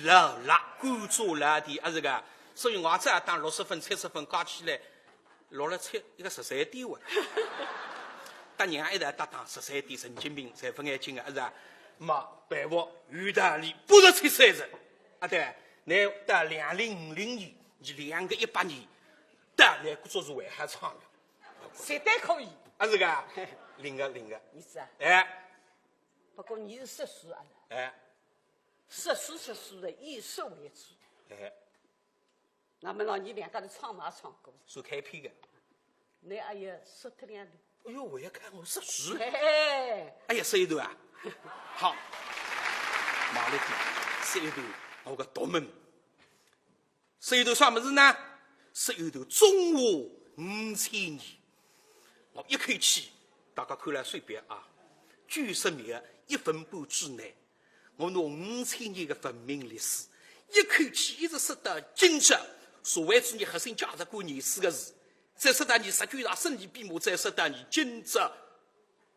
老了，工作了的，啊，这个，所以我这当六十分、七十分加起来，落了七，一个十三点哇。搭娘一道搭档，十三点，神经病，侪勿眼睛啊，是啊。嘛，佩服，有道理，八十七岁了。啊，对，那到两零五零年，你两个一百年，到那个做是还好唱的。绝对可以。啊，是个，灵个灵个。你是啊？哎，不过你是说书啊？哎，说书说书的，以说为主。哎，那么呢，你两个人唱嘛唱过？是开篇的。那哎呀，说脱两段。哎呦，我要看我说书。嘿嘿。哎呀，说一段啊。好，马上点，说一段，我个独门。 说一段啥物事呢？说一段中华五千年。我一口气，大家看了随便啊，九十秒，一分半之内，我拿五千年的文明历史，一口气一直说到今朝，社会主义核心价值观廿四个字，再说到你十九大胜利闭幕，再说到你今朝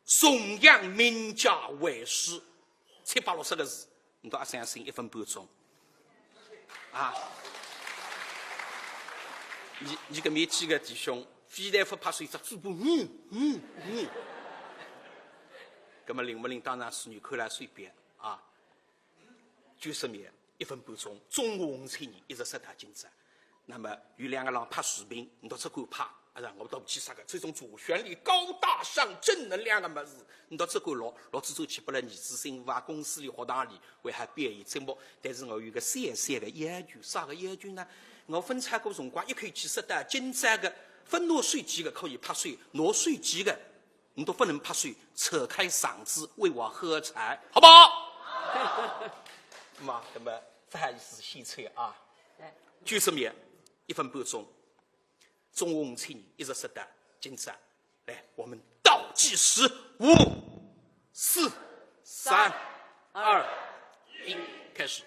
崇洋媚俗为师，七百六十个字，侬倒阿相信一分半钟。啊，你，你搿面几个弟兄，非但勿拍手，只嘴巴，嗯，嗯，嗯。葛末灵勿灵，当然是你看了随便啊。 九十秒，一分半钟，中华五千年一直说到今朝。那么有两个人拍视频，侬倒只管拍，啊，我倒勿去啥个，这种主旋律、高大上、正能量的物事，侬倒只管录，录仔转去拨了儿子新妇啊，公司里、学堂里，为伊表演节目。但是我有个小小的要求，啥个要求呢？我勿唱歌辰光，一口气说到今朝个，勿拿手机的可以拍手，拿手机的 侬都勿能拍手，扯开嗓子为我喝彩，好不好？妈，那么不好意思，献丑啊。哎。九十秒，一分半钟，中华五千年一直说到今朝。来，我们倒计时，五、四、三、二、一，开始。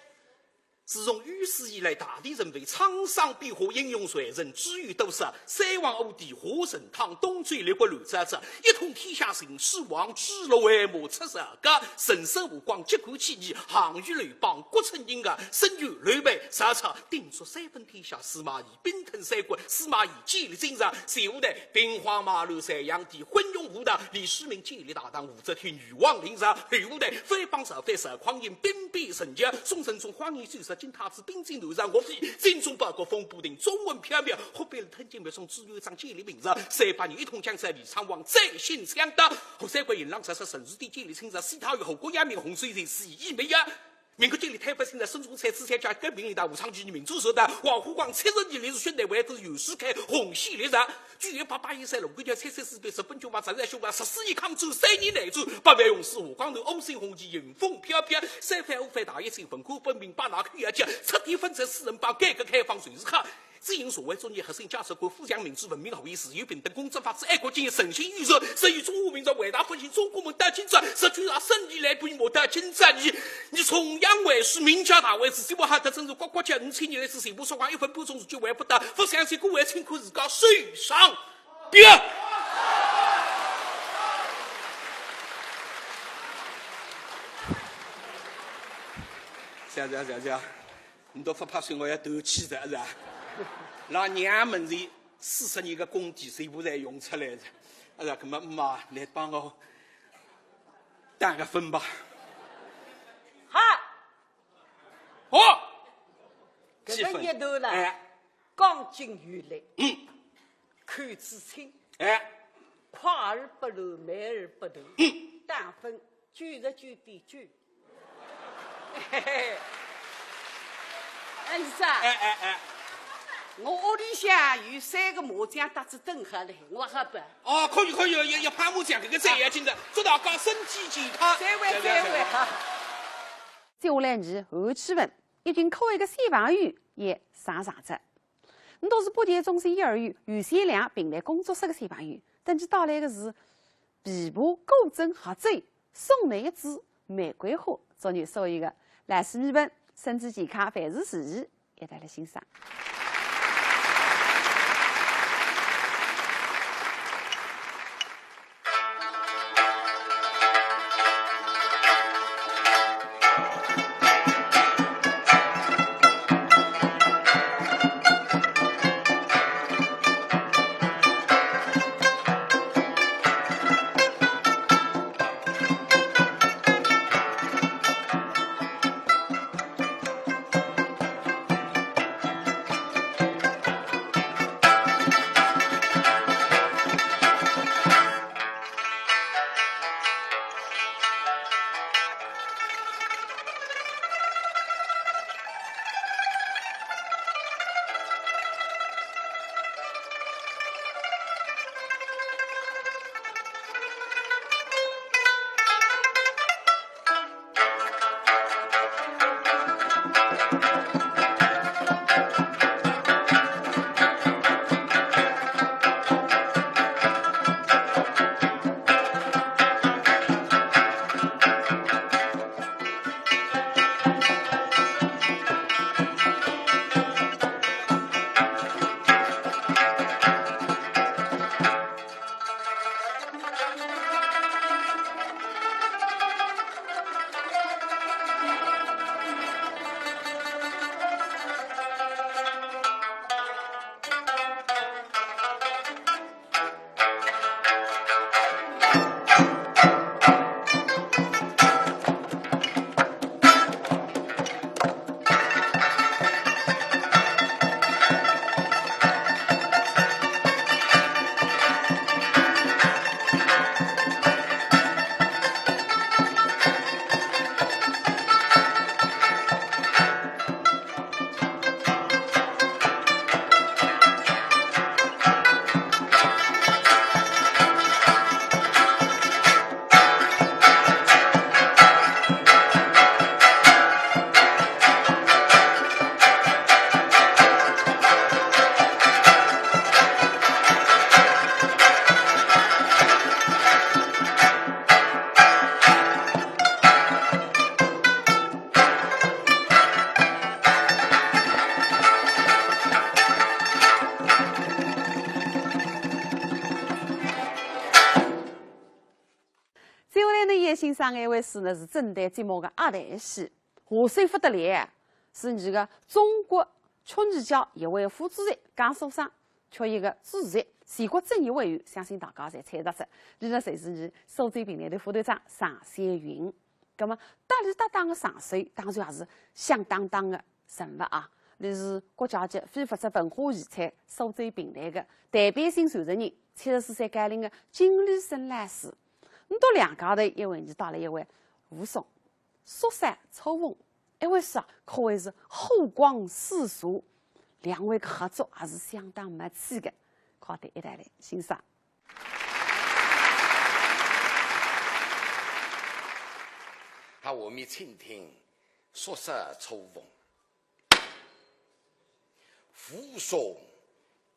自从有史以来大地震动，沧桑变化，英雄传承，知遇多少，三皇五帝化成汤，东周六国乱糟糟，一统天下秦始皇，朱六为马出朝歌，神圣无光，结果起义，项羽刘邦，国策应该，孙权刘备曹操，定著三分天下，司马懿 兵吞三国，司马懿建立京师，前五代兵荒马乱在炀帝昏庸无道，李世民建立大唐，武则天女王临朝，六五代番邦造反，赵匡胤兵变陈桥，宋神宗荒淫酒色，金太子兵进南朝，岳飞精忠报国，风波亭中文飘渺，忽必烈吞金密宗，朱元璋建立明朝，三百年一统江山，李沧王再兴江大，吴三桂、杨浪、赵奢、陈世典建立清朝，西唐有吴国、杨明、洪秀全、是以没呀。 民国建立太平清朝，孙中山思想家革命领导，武昌起义民主时代，黄花岗七十年历史，现代外国有史开洪熙历史。九一八八一三龙归桥，七三四变日本军阀，十三凶暴，十四年抗战，三年内战，八万雄师下江南，五星红旗迎风飘飘，三反五反大跃进，文化革命八大口号叫，彻底分拆四人帮，改革开放就是好。 执行社会主义核心价值观，富强民主文明后裔，自由平等公正法治爱国精神，诚信友善，是以中华民族伟大复兴中国梦到今朝，十九大胜利来闭幕到今朝，你，你崇洋媚俗，名叫大会是希望好的政治呱呱叫，五千年来是全部说光，一分半钟时间还不到，不相信各位请看自家手上表。谢谢谢谢。 侬都勿拍手，我要断气的，是吧？老娘们子四十年的功底全部侪用出来了，哎呀，搿么妈，来帮我打个分吧。好。好。搿个热头呢，哎。刚劲有力，嗯。口齿清，哎。快而不乱，慢而不断，嗯。打分 九十九点九。嘿嘿嘿。哎，你说啊？哎，哎，哎。我屋里向有三个麻将搭子等好嘞，我好办。哦，可以，可以，要，要拍麻将，搿个最要紧的，祝大家身体健康。再会，再会，再会。再会。接下来呢，侯启文，已经可爱个小朋友也上场哉。伊倒是八桥中心幼儿园余先良评弹工作室个小朋友，等伊带来个是琵琶古镇合奏，送侬一支玫瑰花，祝愿所有个老师们身体健康，万事如意。 一道来欣赏。接下来呢，也欣赏一位是呢，是正旦节目个压台戏，下手勿得了，是伊个中国曲艺界一位副主席，江苏省曲艺个主席，全国政协委员，相信大家侪猜得出，伊呢，就是伊苏州评弹团副团长常小云。葛么，搭伊搭档个常秀，当然也是响当当个人物啊。伊是国家级非物质文化遗产苏州评弹个代表性传承人，七十四岁高龄个金立生老师。 伊笃两家头一位，伊带了一位武松，说杀错逢，一位是啊，可谓是火光四射，两位个合作还是相当默契个，快点一道来欣赏。好，我们请听说杀错逢。 武松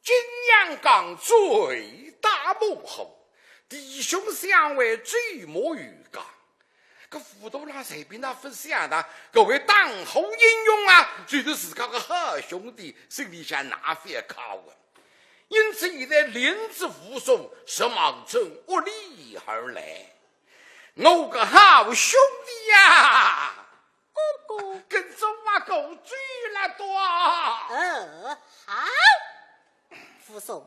景阳冈醉打母后，弟兄相会醉莫与家。搿武大郎随便哪亨想呢，搿位打虎英雄啊，就是自家个好兄弟，心里向哪亨开心啊。因此现在领仔武松直往正屋里而来。我个好兄弟呀！ 哥哥。跟踪啊，狗追了多。呃，好。武松，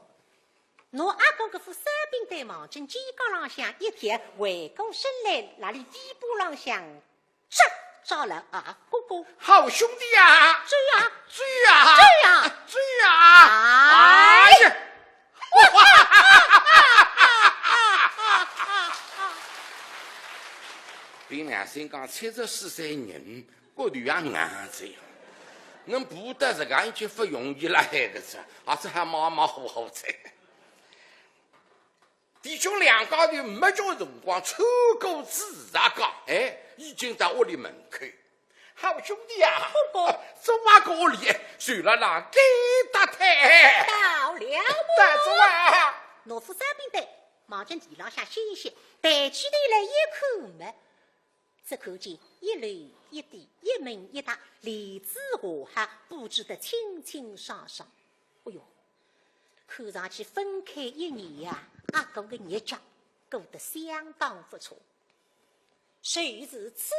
拿阿哥搿副三柄对望巾肩胛浪向一贴，回过身来，辣里底部浪向扎扎了啊，哥哥。好兄弟啊！追啊！追啊！追啊！追啊！哎呀！ 凭良心讲，七十四岁人，骨头也硬着呀。能爬得实梗就勿容易了，搿个是，而且还马马虎虎哉。弟兄两家头没叫辰光，穿过紫石街，哎，已经到屋里门口。好兄弟啊，哥哥。走啊，过里，就辣辣该搭台。到了么？到哉啊。农夫山边的，望见地浪向歇一歇，抬起头来一看么，只看见一楼一底，一门一搭，帘子下好布置得清清爽爽。哎哟，看上去分开一年呀，阿哥个日脚过得相当不错。谁是此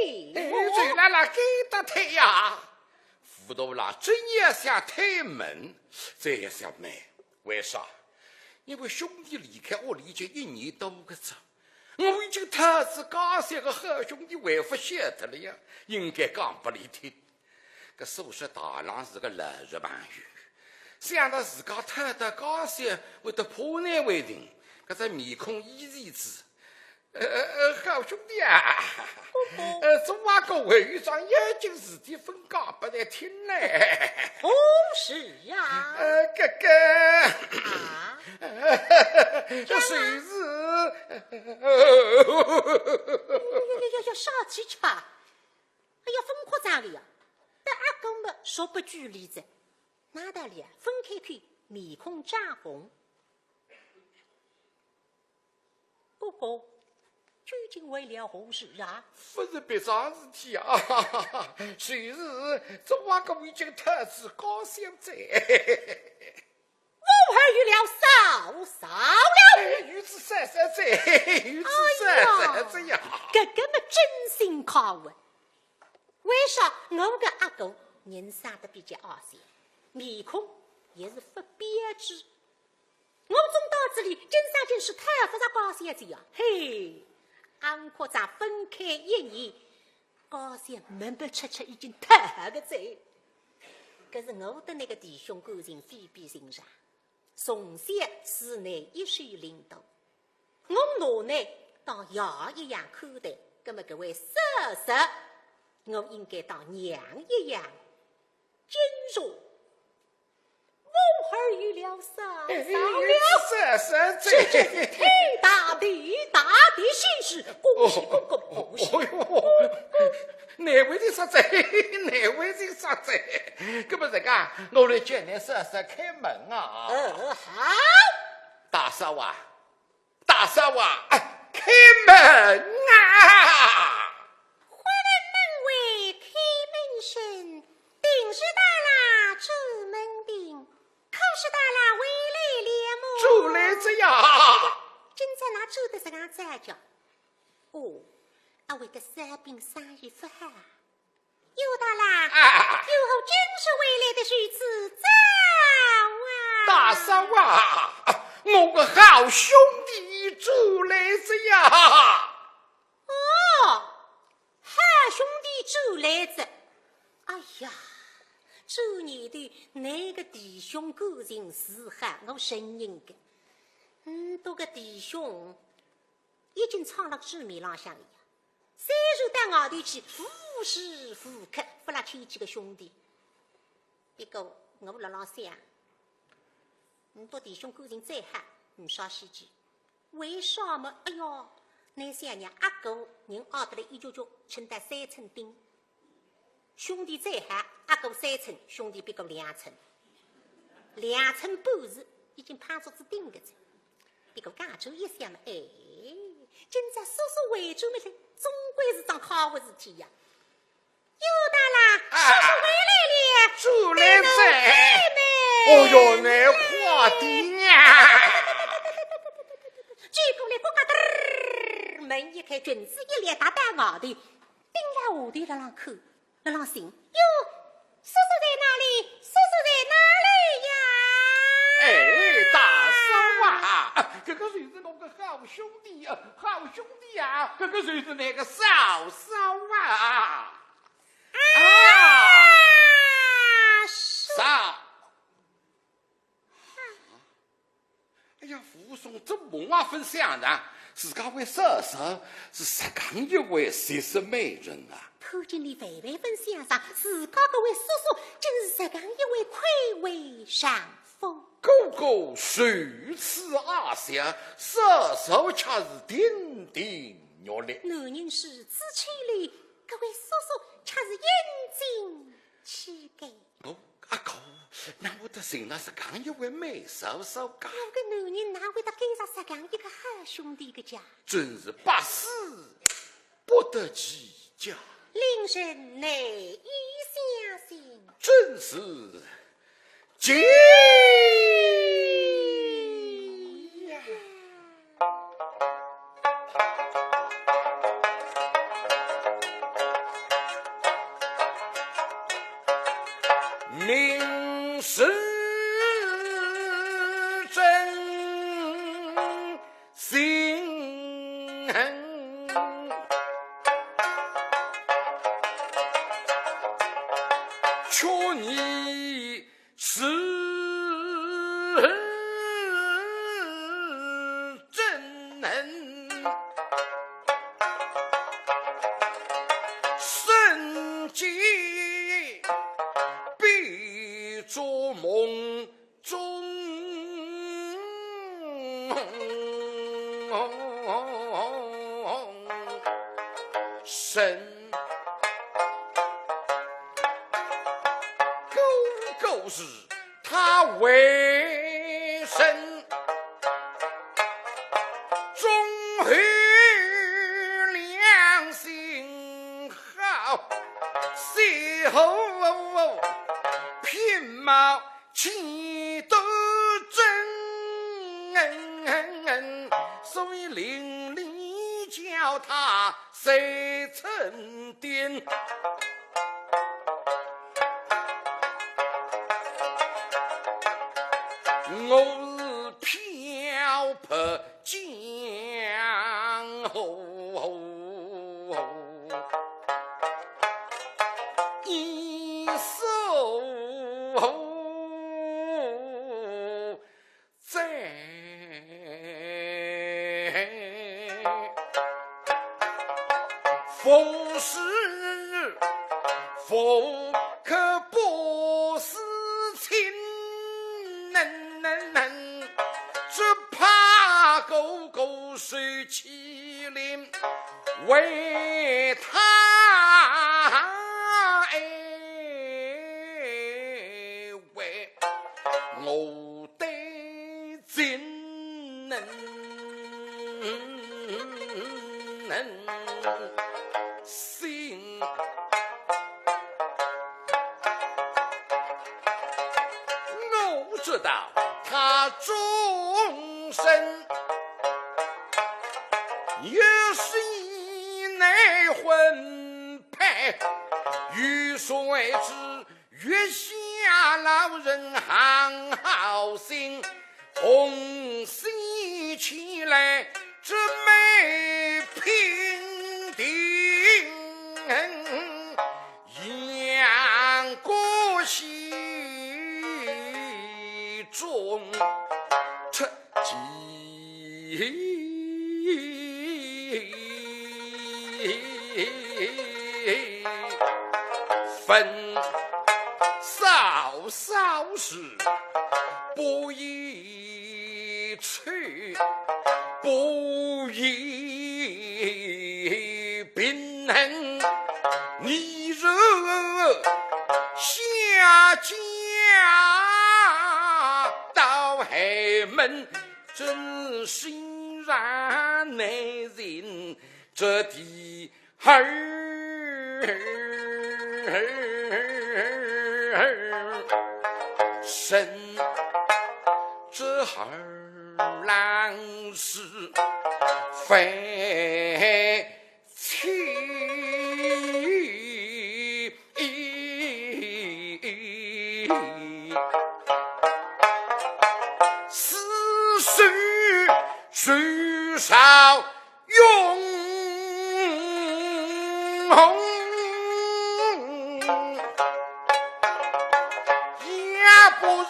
地？哎，就辣辣该搭台呀。武大郎正要想推门，再一想慢，为啥？因为兄弟离开屋里已经一年多个哉，我已经讨仔家小个好兄弟还勿晓得了呀，应该讲拨俚听。搿苏轼大郎是个老实朋友，想到自家讨到家小会得怕难为情，搿只面孔一直仔。呃，呃，好兄弟啊，哥哥。呃，昨晚个会议上有件事体勿讲拨倷听呢。何事呀？呃，搿个，啊？搿就是，哟哟哟哟，啥事体啊？哎呀，勿夸张个呀，搭阿哥么熟不拘礼哉，哪道理啊？分开口，面孔涨红。 哥哥，究竟为了何事啊？勿是别桩事体啊，就是昨晚个我已经讨仔家小哉。我儿有了嫂嫂了。哎，有仔嫂嫂哉，有仔嫂嫂哉呀。哎呀，搿个么真心快活。为啥我个阿哥人生得比较矮小，面孔也是勿标致， 我总到仔俚，今朝真是讨勿着家小姐呀。嘿，阿哥搭分开一年，家小门不出出已经讨好个哉。可是我搭倷个弟兄感情非比寻常，从小是倷一手领大，我拿倷当爷一样看待，葛么搿位嫂嫂，我应该当娘一样敬重。 我儿有了嫂嫂了。哎，嫂嫂，这真是天大地大的喜事，恭喜公公，恭喜。哦哟，难为情煞哉，难为情煞哉。搿么这个，我来叫倷嫂嫂开门啊。呃，好。大嫂啊， 大嫂啊，开门啊！忽闻门外开门声，定是大郎转门庭，可是大郎回来了么？转来哉呀。今朝哪转得实梗早叫？哦，阿会得小病生意勿好啊？ 有大郎，啊，有何今日回来得如此早啊？大嫂啊，我个好兄弟转来哉呀。哦，好兄弟转来哉。哎呀，转念头，倷个弟兄感情是好，我承认个。嗯，搿个弟兄 已经撑辣仔面浪向个呀。虽然到外头去，无时无刻勿辣牵记个兄弟。不过我辣辣想，倷笃弟兄感情再好，呒啥稀奇。为啥么？哎哟，倷想呀，阿哥人矮得来一脚脚，称得三寸丁。 兄弟再好，阿哥三寸，兄弟不过两寸，两寸半是已经碰着仔顶个哉。不过刚转一想嘛，哎，今朝叔叔回转么来，总归是桩好个事体呀。有大郎，啊，叔叔回来了，转来哉。哦哟，难快点呀！走过来，咯嘎噔儿，门一开，裙子一撩，踏到外头， 盯牢下头辣浪看，辣浪寻。哟，叔叔在哪里？叔叔在哪里呀？哎，大嫂啊，搿个就是我个好兄弟啊，好兄弟啊，搿个就是倷个嫂嫂啊。啊，啊，叔嫂。 哎呀，武松做梦也勿想着，自家位嫂嫂是实梗一位绝色美人啊！看见俚万万分想上，自家搿位叔叔真是实梗一位魁伟丈夫。哥哥如此阿想，嫂嫂却是亭亭玉立。男人如此清丽，搿位叔叔却是英俊气概。 哦，阿哥，哪会得寻着实梗一位美嫂嫂介？我个男人哪会得跟着实梗一个好兄弟个介？真是百思不得其解。令人难以相信。真是奇呀！ 明是真心，却疑 是真，生计比做梦中人。 哥哥是他为人，忠厚良心好，喜好品貌 气度真，所以邻里叫他三寸丁。我是漂泊江湖，一所 在，服侍不可不思亲，只怕哥哥受 欺凌，为他哎喂，我对今能心。 我知道他终身有喜乃婚配，有谁知月下老人行好心，红喜起来这美品定。 杨过戏中出奇。分嫂嫂是不宜 去，不宜平衡。你若下嫁到豪门，真心让难寻这地 儿身，这儿郎是非妻。四十岁少 用，也不是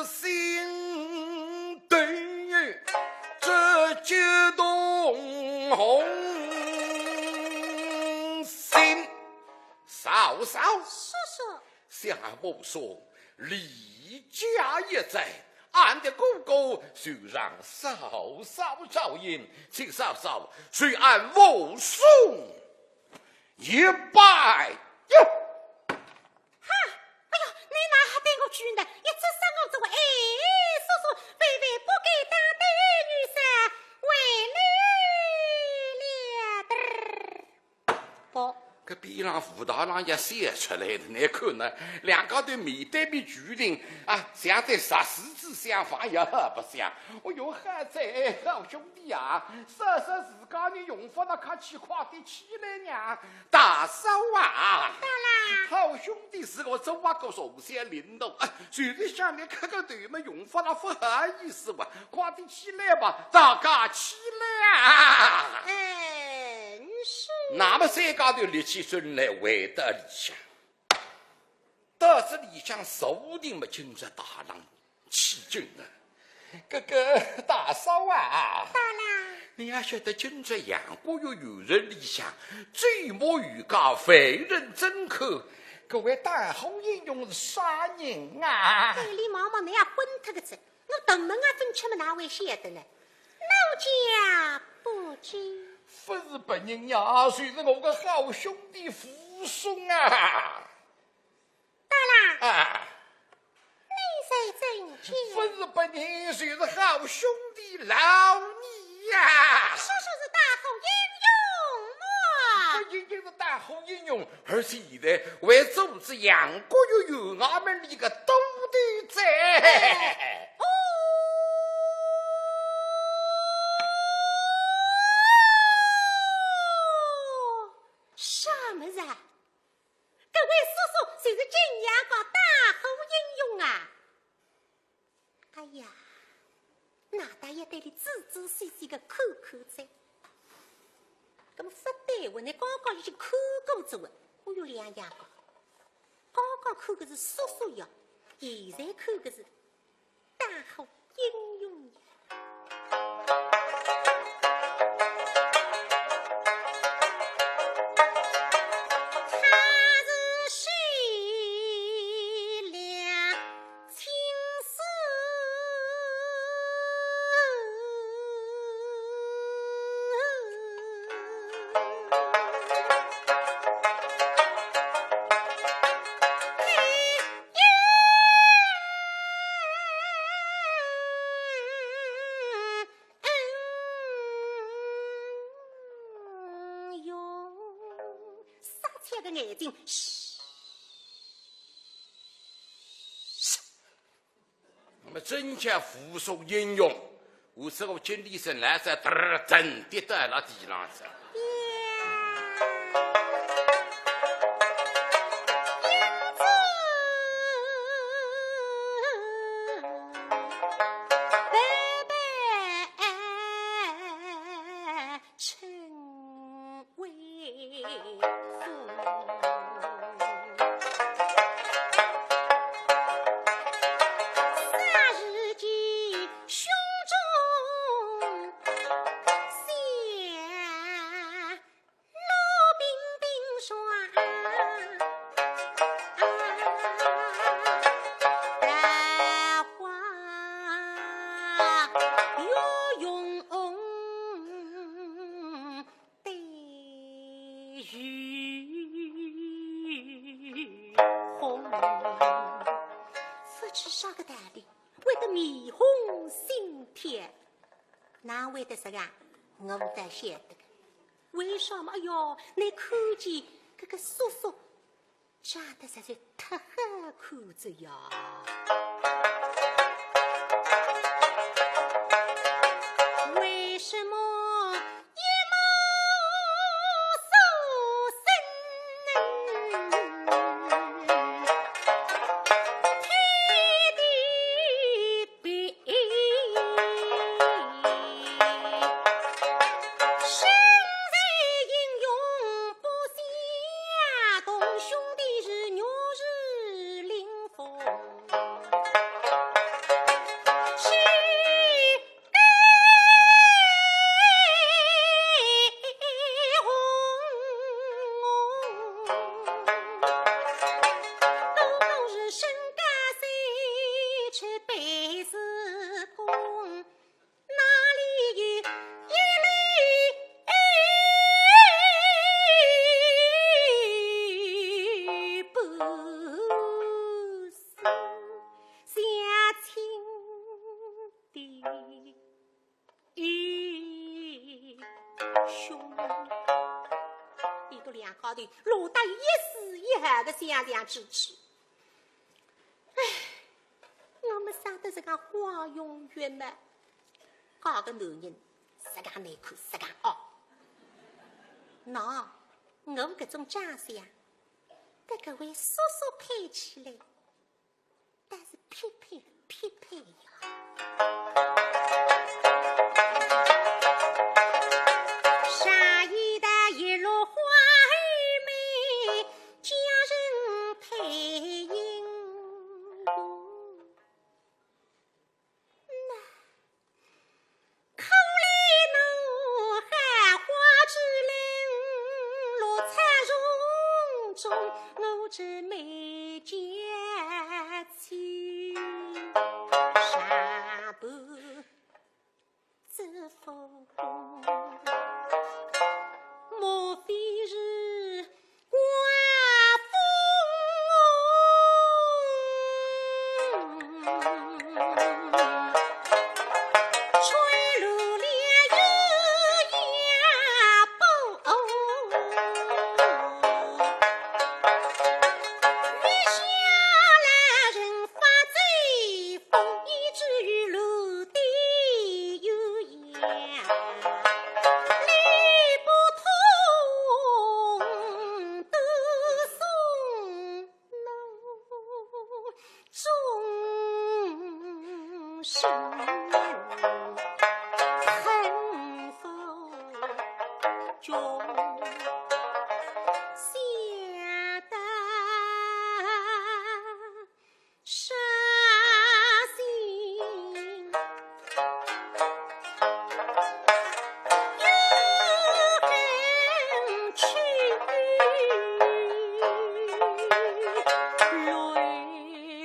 心对这激动红心。嫂。叔叔。想武松离家一载，俺的哥哥虽然嫂嫂照应，请嫂嫂随俺武松一拜呀。哈，哎呦，你哪哈对我去呢？一只手我做，哎，叔叔，微微不敢打的女婿，为你了。 不。搿边浪武大郎也笑出来了，你看呢，两家头面对面距离啊，像在石狮子相逢也不像。哎哟，好哉，好兄弟啊，说说自家人用勿着客气，快点起来呀。大嫂啊，到啦。好兄弟是我做啊个首先领路啊，就是想你磕个头嘛，用勿着勿好意思哇，快点起来吧，大家起来啊。嗯，是。那么三家头立起身来，回到里向。到仔里向坐定么，今朝大郎起劲啊。搿个大嫂啊，到啦。你也晓得今朝阳谷县县城里向，最没有个犯人真口，搿位打虎英雄是啥人啊？对俚望望，你也昏脱个哉。 我头门啊，分吃么哪会晓得呢？奴家不知。勿是别人呀，就是我个好兄弟武松啊。到啦。啊。你在怎间？勿是别人，就是好兄弟老二呀。叔叔是打虎英雄么？勿仅仅是打虎英雄， 而且现在还做仔阳谷县县衙门里个都头哉。哦，啥物事啊？搿位叔叔就是景阳冈打虎英雄啊？ 哎呀，那倒要对俚仔仔细细个看看哉。那么勿对，我呢刚刚已经看过仔了，我有两样个。刚刚看个是叔叔呀，现在看个是打虎英雄呀。 哎哟，煞气个眼睛，嘘。那么真叫武松英雄，武松个经理人来哉，嘚儿，真跌倒了地浪哉。 勿知啥个道理，会得面红心跳。哪会得实梗？我倒晓得个。为啥么？哎哟，你看见搿个叔叔长得实在太好看哉呀。为什么头，落得一丝一毫个想象之处。唉，我么啥得这个花容月貌，嫁个男人实梗难看，实梗恶。喏，我搿种长相，跟搿位叔叔配起来， 但是匹配匹配呀。山一带一路花儿美，佳人配影红。那 可怜我寒花之人，落草丛中，我这美娇妻，上不知否，莫非是刮风吹落了雨也不。月下老人发醉 风一枝雨露的鸳鸯，泪不通，都送我终身恨佛中下的 伤心又更痴，泪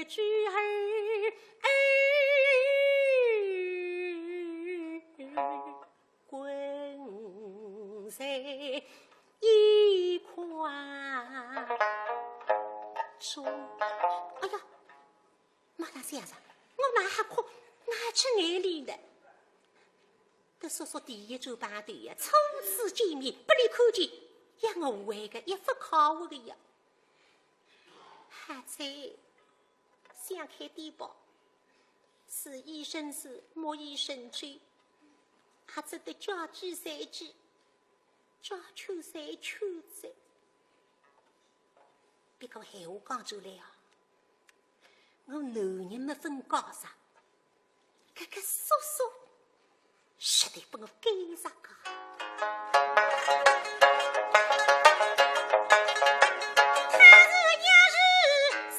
珠儿滚在 一块中。哎呀，马大先生，我哪哈哭，哪出眼泪的？搿叔叔第一转碰头呀，初次见面，拨俚看见，也误会个，也勿靠我个呀。还在想开点吧，是医生是，莫医生去，还只得叫几三句。 叫秋山秋山。别个闲话讲出来啊，我男人没分高尚，搿个叔叔实在拨我该啥个。他是也是心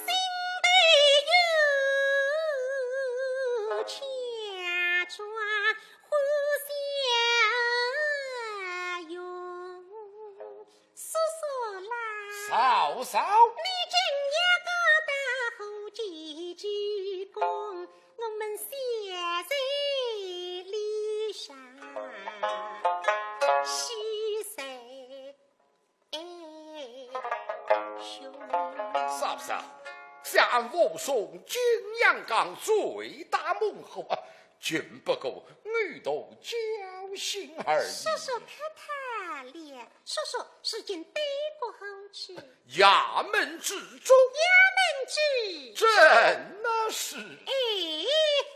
头有牵挂， 欢喜容。叔叔啦，嫂嫂。你今夜个到何地去？我们小在里上，西在 哎，兄。嫂嫂，想武松景阳冈醉打猛虎啊，竟不过女徒侥幸而已。叔叔客套了，叔叔，如今对过何处？衙门之中。衙门之中。正是。 哎，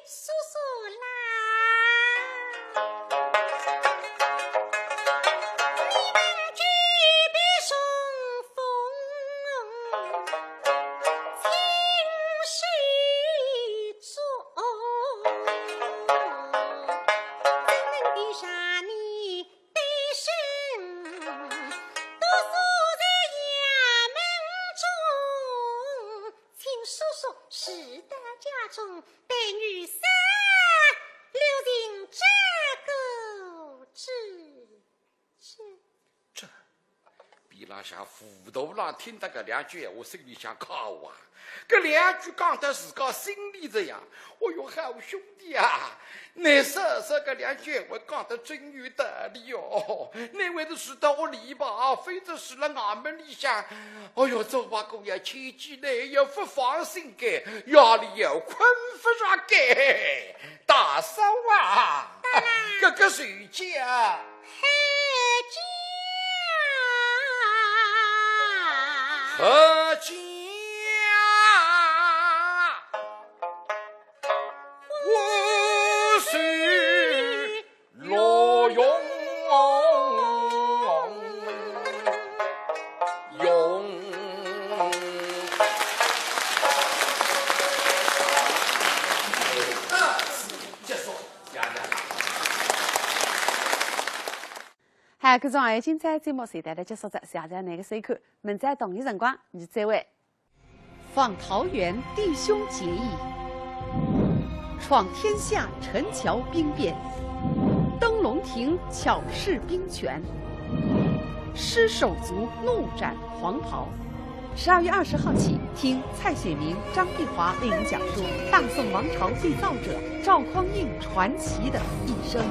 叔叔啦，你们举杯重逢，请细酌，怎能比上你 的身，独坐在衙门中，请叔叔回到家中，待奴三六寻找个知己。这，这，比拉像武大郎听得搿两句闲话，心里想：靠啊！ 搿两句讲得自家心里这样，哦哟，好兄弟啊，你说说搿两句闲话讲得真有道理哦。你为是住到屋里吧，非是住了衙门里向，哦哟，做坏姑爷千金呢也勿放心个，夜里也困勿着个。大嫂啊，大郎。搿个睡觉。睡觉。而今我是罗永永。结束，谢谢。嗨，观众朋友，今朝节目就到此结束了，谢谢㑚个收看，明朝同一辰光，伲再会。 访桃园弟兄结义，闯天下陈桥兵变，登龙亭巧试兵权，施手足怒斩黄袍。十二月二十号起，听蔡显明、张碧华为您讲述大宋王朝缔造者赵匡胤传奇的一生。